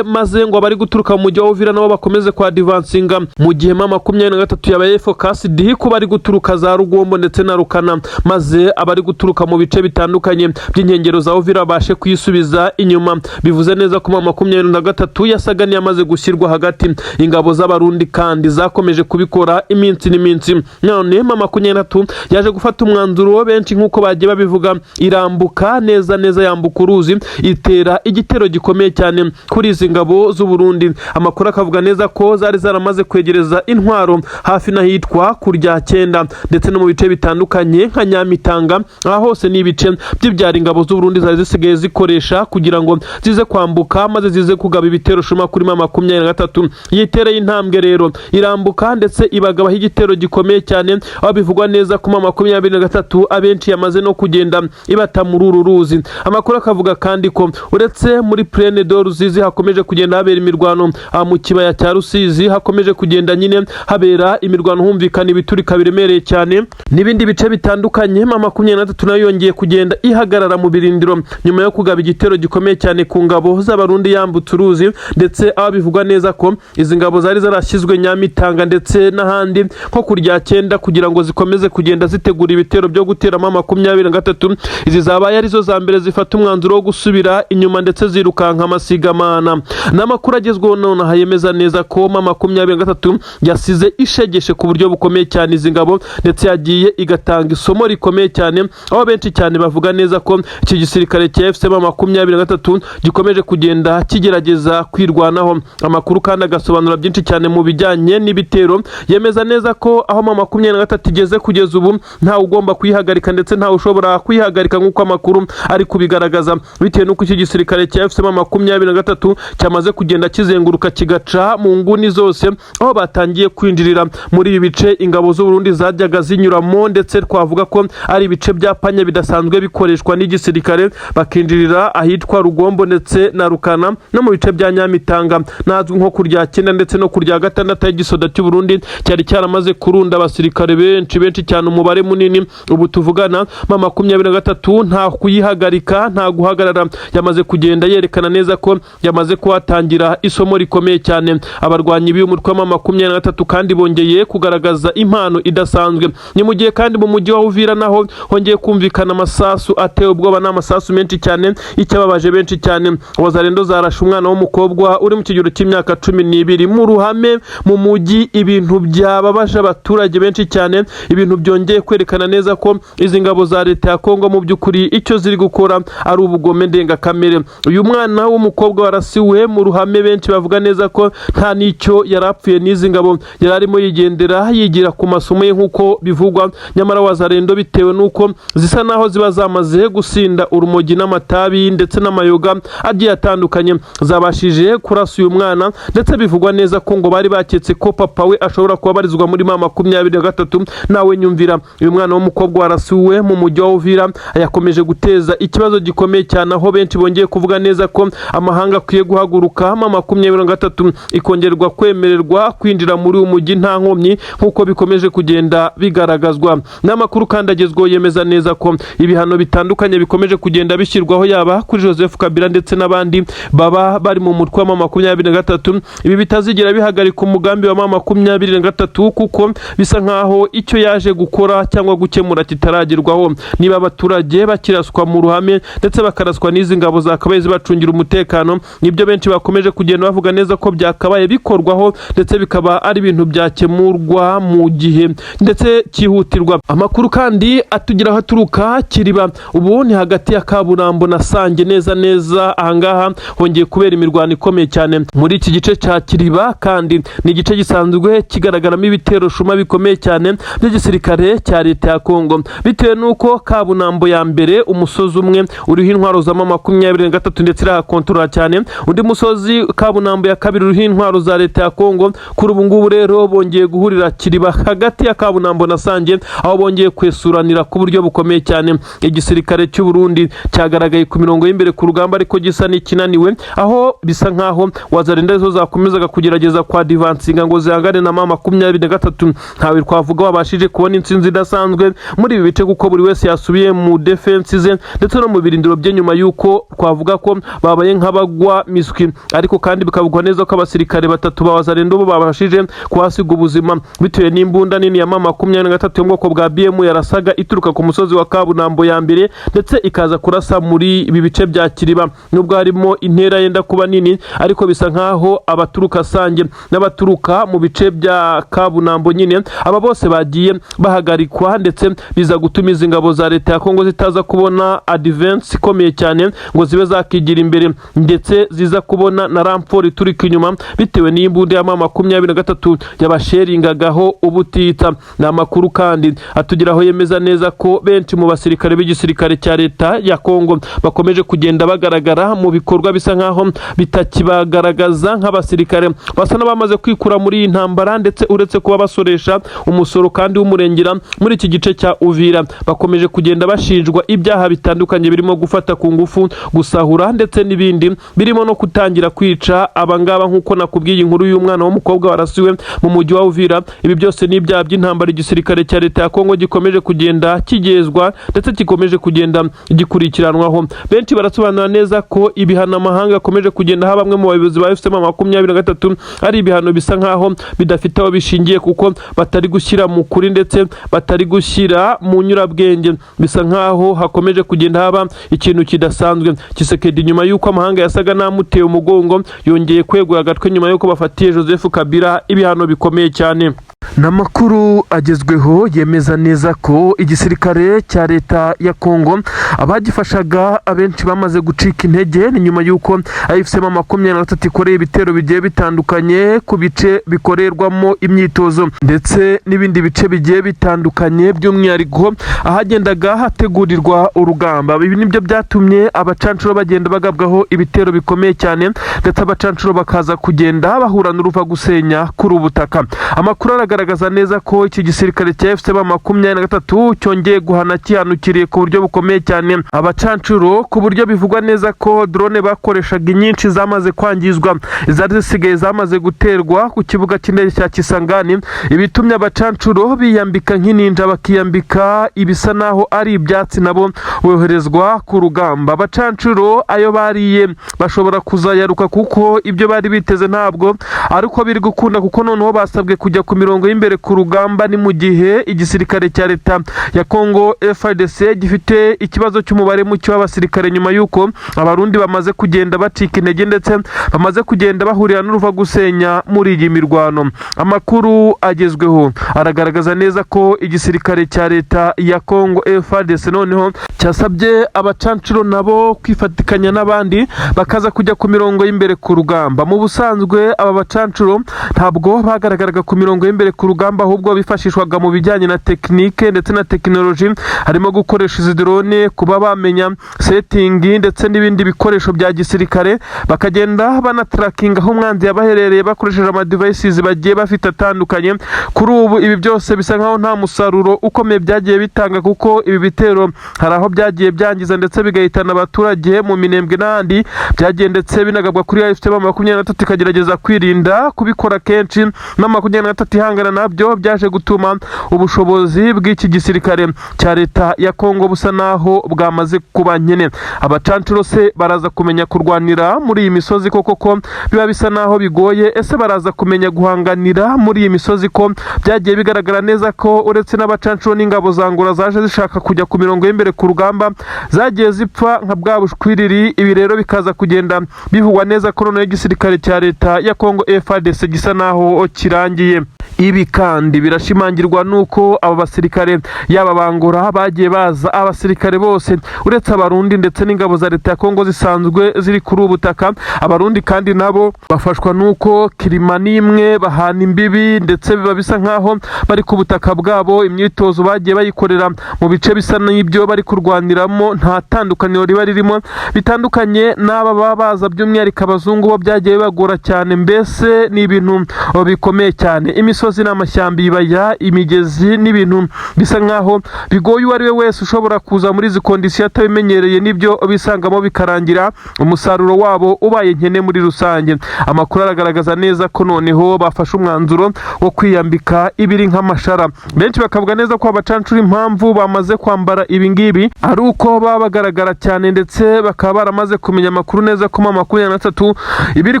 maze ngo abari guturuka mu mujyi wa Uvira nabo bakomeze kwa advancinga, mu gihe M23 yabaye focused ku bari guturuka za Rugombo ndetse na Rukana, maze abari guturuka mu bice bitandukanye by'inkengero za Uvira babashe kuyisubiza inyuma. Bivuze neza ko M23 yasaga n'iyamaze gushyirwa hagati. Ingabo z'Abarundi kandi zakomeje kubikora iminsi n'iminsi. None M23 yaje gufata umwanzuro, benshi nk'uko bagiye babivuga, irambuka neza neza, yambuka uruzi, itera igitero gikomeye cyane kuri izi ngabo z'u Burundi. Amakuru akavuga neza ko zari zaramaze kwegereza intwaro hafi n'ahitwa kurya cyenda ndetse no mu bice bitandukanye nka Nyamitanga. Aha hose ni ibice by'ibyara ingabo z'u Burundi zari zisigaye zikoresha kugira ngo zize kwambuka, maze zize kugaba ibitero shuma kuri M23. Yitereye intambwe rero, irambuka ndetse ibagabaho igitero gikomeye cyane, aho bivugwa neza ko M23 abenshi yamaze no kugenda ibata muri uru ruzi. Amakuru akavuga kandi ko uretse muri Plaine de Rusizi hakomeje kugenda habera imirwano, mu kibaya cya Rusizi hakomeje kugenda nyine habera imirwano, humvikana ibiturika biremereye cyane n'ibindi bice bitandukanye. M23 nayo yongeye kugenda ihagarara mu birindiro nyuma yo kugaba igitero gikomeye cyane ku ngabo z'Abarundi yambutse uruzi, ndetse aho bivugwa neza ko izi ngabo zari zarashyizwe Nyamitanga ndetse n'ahandi nko kurya cyenda kugira ngo zikomeze kugenda zitegura ibitero byo gutera M23. Izi zabaye arizo za mbere zifata umwanzuro wo gusubira inyuma, ndetse zirukanka amasigamana. N'amakuru agezweho nonaha yemeza neza ko M23 yasize ishegeshe ku buryo bukomeye cyane izi ngabo, ndetse yagiye igatanga isomo rikomeye cyane, aho benshi cyane bavuga neza ko iki gisirikare cya AFC M23 gikomeje kugenda kigerageza kwirwanaho. Kwirwanaho. Amakuru kandi agasobanura byinshi cyane mu bijyanye n'ibitero, yemeza neza ko aho M23 igeze kugeza ubu ntawe ugomba kuyihagarika, ndetse ntawe ushobora kuyihagarika, nk'uko amakuru ari kubigaragaza, bitewe n'uko iki gisirikare cya AFC M23 cyamaze kugenda kizenguruka, kigaca mu nguni zose, aho batangiye kwinjirira muri ibi bice ingabo z'u Burundi zajyaga zinyuramo, ndetse twavuga ko ari ibice bya panya bidasanzwe bikoreshwa n'igisirikare, bakinjirira ahitwa Rugombo ndetse na Rukana no mu bice bya Nyamitanga nazwi nko kurya cyenda ndetse no kurya gatandatu, y'igisoda cy'u Burundi cyari cyaramaze kurunda abasirikare benshi benshi cyane, umubare munini. Ubu tuvugana, M23 nta kuyihagarika, nta guhagarara, yamaze kugenda yerekana neza ko yamaze kuhatangira isomo rikomeye cyane. Abarwanyi b'uyu mutwe wa M23 kandi bongeye kugaragaza impano idasanzwe. Ni mu gihe kandi mu mujyi wa Uvira naho hongeye kumvikana amasasu ateye ubwoba, n'amasasu menshi cyane. Icyababaje benshi cyane, Wazalendo zarashe umwana w'umukobwa uri mu kigero cy'imyaka 12 mu ruhame mu mujyi, ibintu byababaje abaturage benshi cyane, ibintu byongeye kwerekana neza ko izi ngabo za leta ya Kongo mu by'ukuri icyo ziri gukora ari ubugome ndengakamere. Uyu mwana w'umukobwa warasiwe mu ruhame, benshi bavuga neza ko nta n'icyo yari apfuye n'izi ngabo, yari arimo yigendera yigira ku masomo ye nk'uko bivugwa. Nyamara Wazalendo, bitewe n'uko zisa naho ziba zamaze gusinda urumogi n'amatabi ndetse n'amayoga agiye atandukanye, zabashije kurasa uyu mwana, ndetse bivugwa neza ko ngo bari baketse ko papa we ashobora kuba abarizwa muri M23. Nawe nyumvira, uyu mwana w'umukobwa warasiwe mu mujyi wa Uvira yakomeje guteza ikibazo gikomeye cyane, aho benshi bongeye kuvuga neza ko amahanga akwiye guhaguruka, M23 ikongerwa kwemererwa kwinjira muri uyu mujyi nta nkomyi, nk'uko bikomeje kugenda bigaragazwa n'amakuru. Kandi agezweho yemeza neza ko ibihano bitandukanye bikomeje kugenda bishyirwaho, yaba kuri Joseph Kabila ndetse n'abandi baba bari mu mutwe wa M23, ibi bitazigera bihagarika umugambi wa M23, kuko bisa nkaho icyo yaje gukora cyangwa gukemura kitaragerwaho, niba abaturage bakiraswa mu ruhame ndetse bakaraswa n'izi ngabo zakabaye zibacungira umutekano. Nibyo benshi bakomeje kugenda bavuga neza ko byakabaye bikorwaho, ndetse bikaba ari ibintu byakemurwa mu gihe ndetse cyihutirwa. Amakuru kandi atugeraho aturuka Kiriba, ubu ni hagati ya Kaburambo na Sange neza neza. Ahangaha hongeye kubera imirwano ikomeye cyane muri iki gice cya Kiriba, kandi ni igice gisanzwe kigaragaramo ibitero shuma bikomeye cyane by'igisirikare cya leta ya Kongo, bitewe n'uko Kabunambo ya mbere, umusozi umwe uriho intwaro za M23 ndetse irahakontorora cyane, undi musozi Kabunambo ya kabiri uriho intwaro za leta ya Kongo. Kuri ubu ngubu rero bongeye guhurira Kiriba hagati ya Kabunambo na Sange, aho bongeye kwesuranira ku buryo bukomeye cyane. Igisirikare cy'u Burundi cyagaragaye ku mirongo y'imbere ku rugamba, ariko gisa n'ikinaniwe, aho bisa nkaho Wazalendo zo zakomezaga kugerageza kwa advancinga ngo zihangane na M23. Ntawe twavuga wabashije kubona intsinzi idasanzwe muri ibi bice, kuko buri wese yasubiye mu defense ze ndetse no mu birindiro bye, nyuma y'uko twavuga ko babaye nk'abagwa miswi. Ariko kandi bikavugwa neza ko abasirikare batatu ba Wazalendo bo babashije kuhasiga ubuzima, bitewe n'imbunda nini ya M23 yo mu bwoko bwa BM yarasaga ituruka ku musozi wa Kabunambo ya mbere, ndetse ikaza kurasa muri ibi bice bya Kiriba. Nubwo harimo intera yenda kuba nini, ariko bisa nkaho abaturuka Sange n'abaturuka mu bice bya Kabunambo nyine, aba bose bagiye bahagarikwa, ndetse biza gutuma izi ngabo za leta ya Kongo zitaza kubona advance ikomeye cyane ngo zibe zakigira imbere, ndetse ziza kubona na renfort iturika inyuma, bitewe n'imbunda ya M23 yabasheringagaho ubutita. Ni amakuru kandi atugeraho yemeza neza ko benshi mu basirikare b'igisirikare cya leta ya Kongo bakomeje kugenda bagaragara mu bikorwa bisa nkaho bitakibagaragaza nk'abasirikare, basa n'abamaze kwikura muri iyi ntambara, ndetse uretse kuba basoresha umusoro kandi w'umurengera muri iki gice cya Uvira, bakomeje kugenda bashinjwa ibyaha bitandukanye birimo gufata ku ngufu, gusahura ndetse n'ibindi, birimo no kutangira kwica abangaba, nk'uko nakubwiye inkuru y'umwana w'umukobwa warasiwe mu mujyi wa Uvira. Ibi byose ni ibyaha by'intambara igisirikare cya leta ya Kongo gikomeje kugenda kigezwa ndetse gikomeje kugenda gikurikiranwaho. Benshi barasobanura neza ko ibihano amahanga akomeje kugenda ha bamwe mu bayobozi ba AFC M23 ari ibihano bisa nkaho bidafite aho bishingiye, kuko batari gushyira mu kuri ndetse batari gushyira mu nyurabwenge. Bisa nkaho hakomeje kugenda haba ikintu kidasanzwe. Tshisekedi, nyuma y'uko amahanga yasaga n'amuteye umugongo, yongeye kwegura agatwe nyuma y'uko bafatiye Joseph Kabila ibihano bikomeye cyane. Ni amakuru agezweho yemeza neza ko igisirikare cya leta ya Kongo abagifashaga abenshi bamaze gucika intege. Ni nyuma y'uko AFC M23 ikoreye ibitero bigiye bitandukanye ku bice bikorerwamo imyitozo ndetse n'ibindi bice bigiye bitandukanye, by'umwihariko ahagendaga hategurirwa urugamba. Ibi nibyo byatumye abacancuro bagenda bagabwaho ibitero bikomeye cyane, ndetse abacancuro bakaza kugenda bahura n'uruva gusenya kuri ubu butaka. Amakuru aragaragaza neza ko iki gisirikare cya AFC M23 cyongeye guhana kihanukiriye ku buryo bukomeye cyane abacancuro, ku buryo bivugwa neza ko drone bakoreshaga inyinshi zamaze kwangizwa, izari zisigaye zamaze guterwa ku kibuga cy'indege cya Kisangani. Ibitumye abacancuro biyambika nk'ininja, bakiyambika ibisa naho ari ibyatsi, nabo boherezwa ku rugamba. Abacancuro ayo bariye bashobora kuzayaruka, kuko ibyo bari biteze ntabwo ariko biri gukunda, kuko noneho basabwe kujya ku mirongo y'imbere ku rugamba. Ni mu gihe igisirikare cya leta ya Congo FARDC gifite ikibazo cy'umubare muke w'abasirikare, nyuma y'uko Abarundi bamaze kugenda bacika intege ndetse bamaze kugenda bahurira n'uruva gusenya muri iyi mirwano. Amakuru agezweho aragaragaza neza ko igisirikare cya leta ya Congo FARDC noneho cyasabye abacancuro nabo kwifatikanya n'abandi, bakaza kujya ku mirongo y'imbere ku rugamba. Mu busanzwe aba bacancuro ntabwo bagaragaraga ku mirongo y'imbere ku rugamba, ahubwo bifashishwaga mu bijyanye na tekinike ndetse na tekinoloji, harimo gukoresha izi drone, kuba bamenya setting ndetse n'ibindi bikoresho bya gisirikare, bakagenda banatrackinga aho umwanzi yabaherereye bakoresheje amadevices bagiye bafite atandukanye. Kuri ubu ibi byose bisa nkaho nta musaruro ukomeye byagiye bitanga, kuko ibi bitero hari aho byagiye byangiza ndetse bigahitana abaturage mu Minembwe n'ahandi byagiye ndetse binagabwa kuri AFC M23, ikagerageza kwirinda kubikora kenshi na 23 ihangana nabyo. Byaje gutuma ubushobozi bw'iki gisirikare cya leta ya Kongo busa naho bwamaze kuba nkene. Abacancuro se baraza kumenya kurwanira muri iyi misozi koko, ko biba bisa naho bigoye? Ese baraza kumenya guhanganira muri iyi misozi, ko byagiye bigaragara neza ko uretse n'abacancuro n'ingabo za Angola zaje zishaka kujya ku mirongo y'imbere ku rugamba zagiye zipfa nka bwa bushwiriri? Ibi rero bikaza kugenda bivugwa neza ko noneho igisirikare cya leta ya Kongo FARDC gisa naho kirangiye. Ibi kandi birashimangirwa nuko aba basirikare, yaba bangora bagiye baza, abasirikare bose uretse Abarundi ndetse n'ingabo za leta ya Kongo zisanzwe ziri kuri ubu butaka. Abarundi kandi nabo bafashwa nuko kirima n'imwe bahana imbibi, ndetse biba bisa nkaho bari ku butaka bwabo. Imyitozo bagiye bayikorera mu bice bisa n'ibyo bari kurwaniramo, nta tandukaniro riba ririmo, bitandukanye n'aba baba baza, by'umwihariko abazungu bo byagiye bibagora cyane. Mbese ni ibintu bikomeye cyane. Imisozi n'amashyamba, ibibaya, imigezi, n'ibintu bisa nkaho bigoye uwo ari we wese ushobora kuza muri izi conditions atabimenyereye, n'ibyo bisangamo bikarangira umusaruro wabo ubaye nkene muri rusange. Amakuru aragaragaza neza ko noneho bafashe umwanzuro wo kwiyambika ibiri nk'amashara. Benshi bakavuga neza ko abacancura impamvu bamaze kwambara ibi ngibi ari uko baba bagaragara cyane, ndetse bakaba baramaze kumenya amakuru neza ko M23 ibiri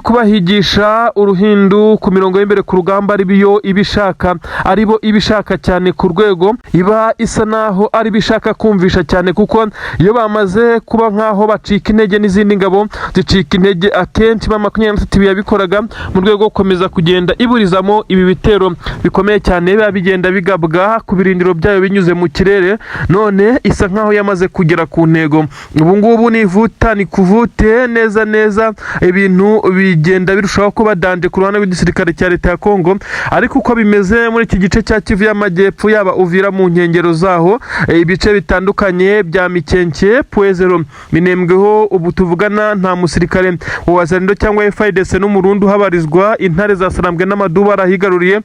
kubahigisha uruhindu ku mirongo y'imbere ku rugamba ari biyo ibishaka, aribo ibishaka cyane, ku rwego iba isa naho ari bishaka kumvisha cyane, kuko iyo bamaze kuba nkaho bacika intege n'izindi ngabo zicika intege. Akenshi M23 yabikoraga mu rwego rwo gukomeza kugenda iburizamo ibi bitero bikomeye cyane biba bigenda bigabwa ku birindiro byayo binyuze mu kirere. None isa nkaho yamaze kugera ku ntego. Ubu ngubu ni ivuta ni kuvute neza neza, ibintu bigenda birushaho kuba danger ku ruhande rw'igisirikare cya leta ya Kongo. Ariko uko bimeze muri iki gice cya Kivu y'Amajyepfo, yaba Uvira mu nkengero zaho, ibice bitandukanye bya Mikenke, Pwezero, Minembweho, ubu tuvugana nta musirikare wa Wazalendo cyangwa FARDC n'Umurundi uhabarizwa. Intare za Sarambwe n'amaduba arahigaruriye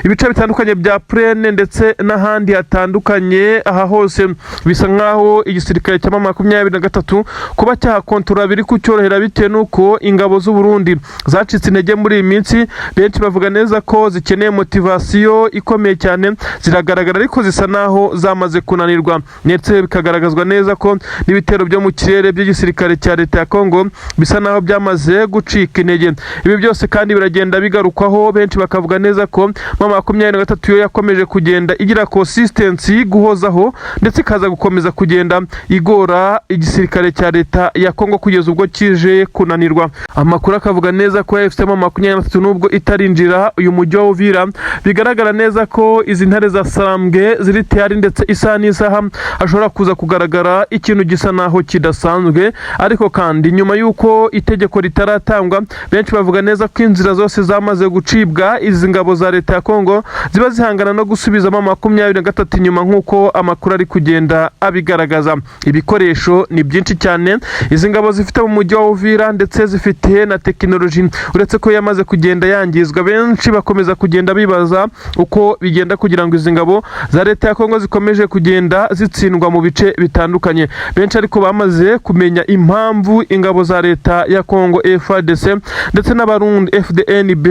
ibice bitandukanye bya Plaine ndetse n'ahandi hatandukanye. Aha hose bisa nkaho igisirikare cya M23 kuba cyahakontorora biri kucyorohera, bitewe n'uko ingabo z'u Burundi zacitse intege muri iyi minsi. Benshi bavuga neza ko zikeneye motivation ikomeye cyane. Ziragaragara ariko zisa naho zamaze kunanirwa, ndetse bikagaragazwa neza ko n'ibitero byo mu kirere by'igisirikare cya leta ya Kongo bisa naho byamaze gucika intege. Ibi byose kandi biragenda bigarukwaho, benshi bakavuga neza ko M23 yo yakomeje kugenda igira consistency, guhozaho, ndetse ikaza gukomeza kugenda igora igisirikare cya leta ya Kongo kugeza ubwo kije kunanirwa. Amakuru akavuga neza ko AFC M23 nubwo itarinjira uyu mujyi wa Uvira Bigaragara neza ko izi ntare za Sarambwe ziri tayari, ndetse isaha n'isaha hashobora kuza kugaragara ikintu gisa naho kidasanzwe. Ariko kandi nyuma y'uko itegeko ritaratangwa, benshi bavuga neza ko inzira zose zamaze gucibwa. Izi ngabo za leta ya Kongo ziba zihangana no gusubizamo 23 inyuma, nk'uko amakuru ari kugenda abigaragaza. Ibikoresho ni byinshi cyane izi ngabo zifite mu mujyi wa Uvira, ndetse zifite na tekinoloji, uretse ko yamaze kugenda yangizwa. Benshi bakomeza kugenda bibaza uko bigenda kugira ngo izi ngabo za leta ya Kongo zikomeje kugenda zitsindwa mu bice bitandukanye. Benshi ariko bamaze kumenya impamvu ingabo za leta ya Kongo FARDC ndetse n'Abarundi FDNB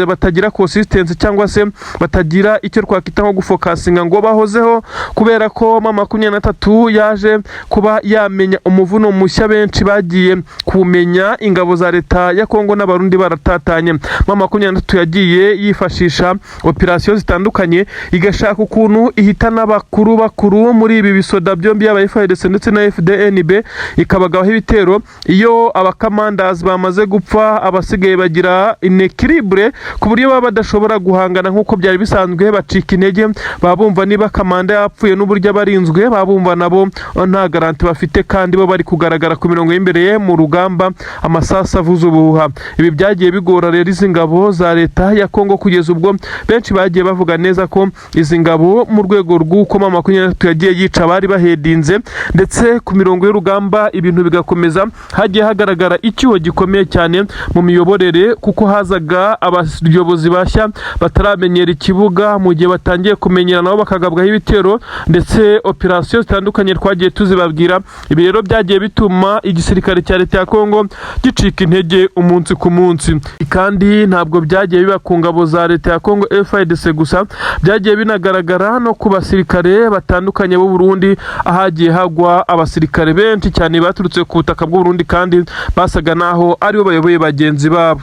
batagira consistency, cyangwa se batagira icyo twakwita nko gufocusinga ngo bahozeho, kubera ko M23 yaje kuba yamenya umuvuno mushya. Benshi bagiye kumenya ingabo za leta ya Kongo n'Abarundi baratatanye. M23 yagiye yifashisha operasiyo zitandukanye, igashaka ukuntu ihitana abakuru bakuru muri ibi bisoda byombi, yaba FARDC ndetse na FDNB, ikabagabaho ibitero. Iyo abacommanders bamaze gupfa, abasigaye bagira inéquilibre ku buryo baba badashobora guhangana nk'uko byari bisanzwe, bacika intege. Baba bumva niba kamanda yapfuye n'uburyo abarinzwe, baba bumva nabo nta garantie bafite, kandi bo bari kugaragara ku mirongo y'imbere mu rugamba, amasasu avuza ubuhuha. Ibi byagiye bigora rero izi ngabo za leta ya Kongo, kugeza ubwo benshi bagiye bavuga neza ko izi ngabo, mu rwego rw'uko M23 yagiye yica abari bahedinze, ndetse ku mirongo y'urugamba ibintu bigakomeza, hagiye hagaragara icyuho gikomeye cyane mu miyoborere, kuko hazaga abayobozi bashya bataramenyera ikibuga. Mu gihe batangiye kumenyera, nabo bakagabwaho ibitero, ndetse operasiyo zitandukanye twagiye tuzibabwira. Ibi rero byagiye bituma igisirikare cya leta ya Kongo gicika intege umunsi ku munsi. Kandi ntabwo byagiye biba ku ngabo za leta ya Kongo FARDC gusa, byagiye binagaragara no ku basirikare batandukanye b'u Burundi, ahagiye hagwa abasirikare benshi cyane baturutse ku butaka bw'u Burundi, kandi basaga naho aribo bayoboye bagenzi babo.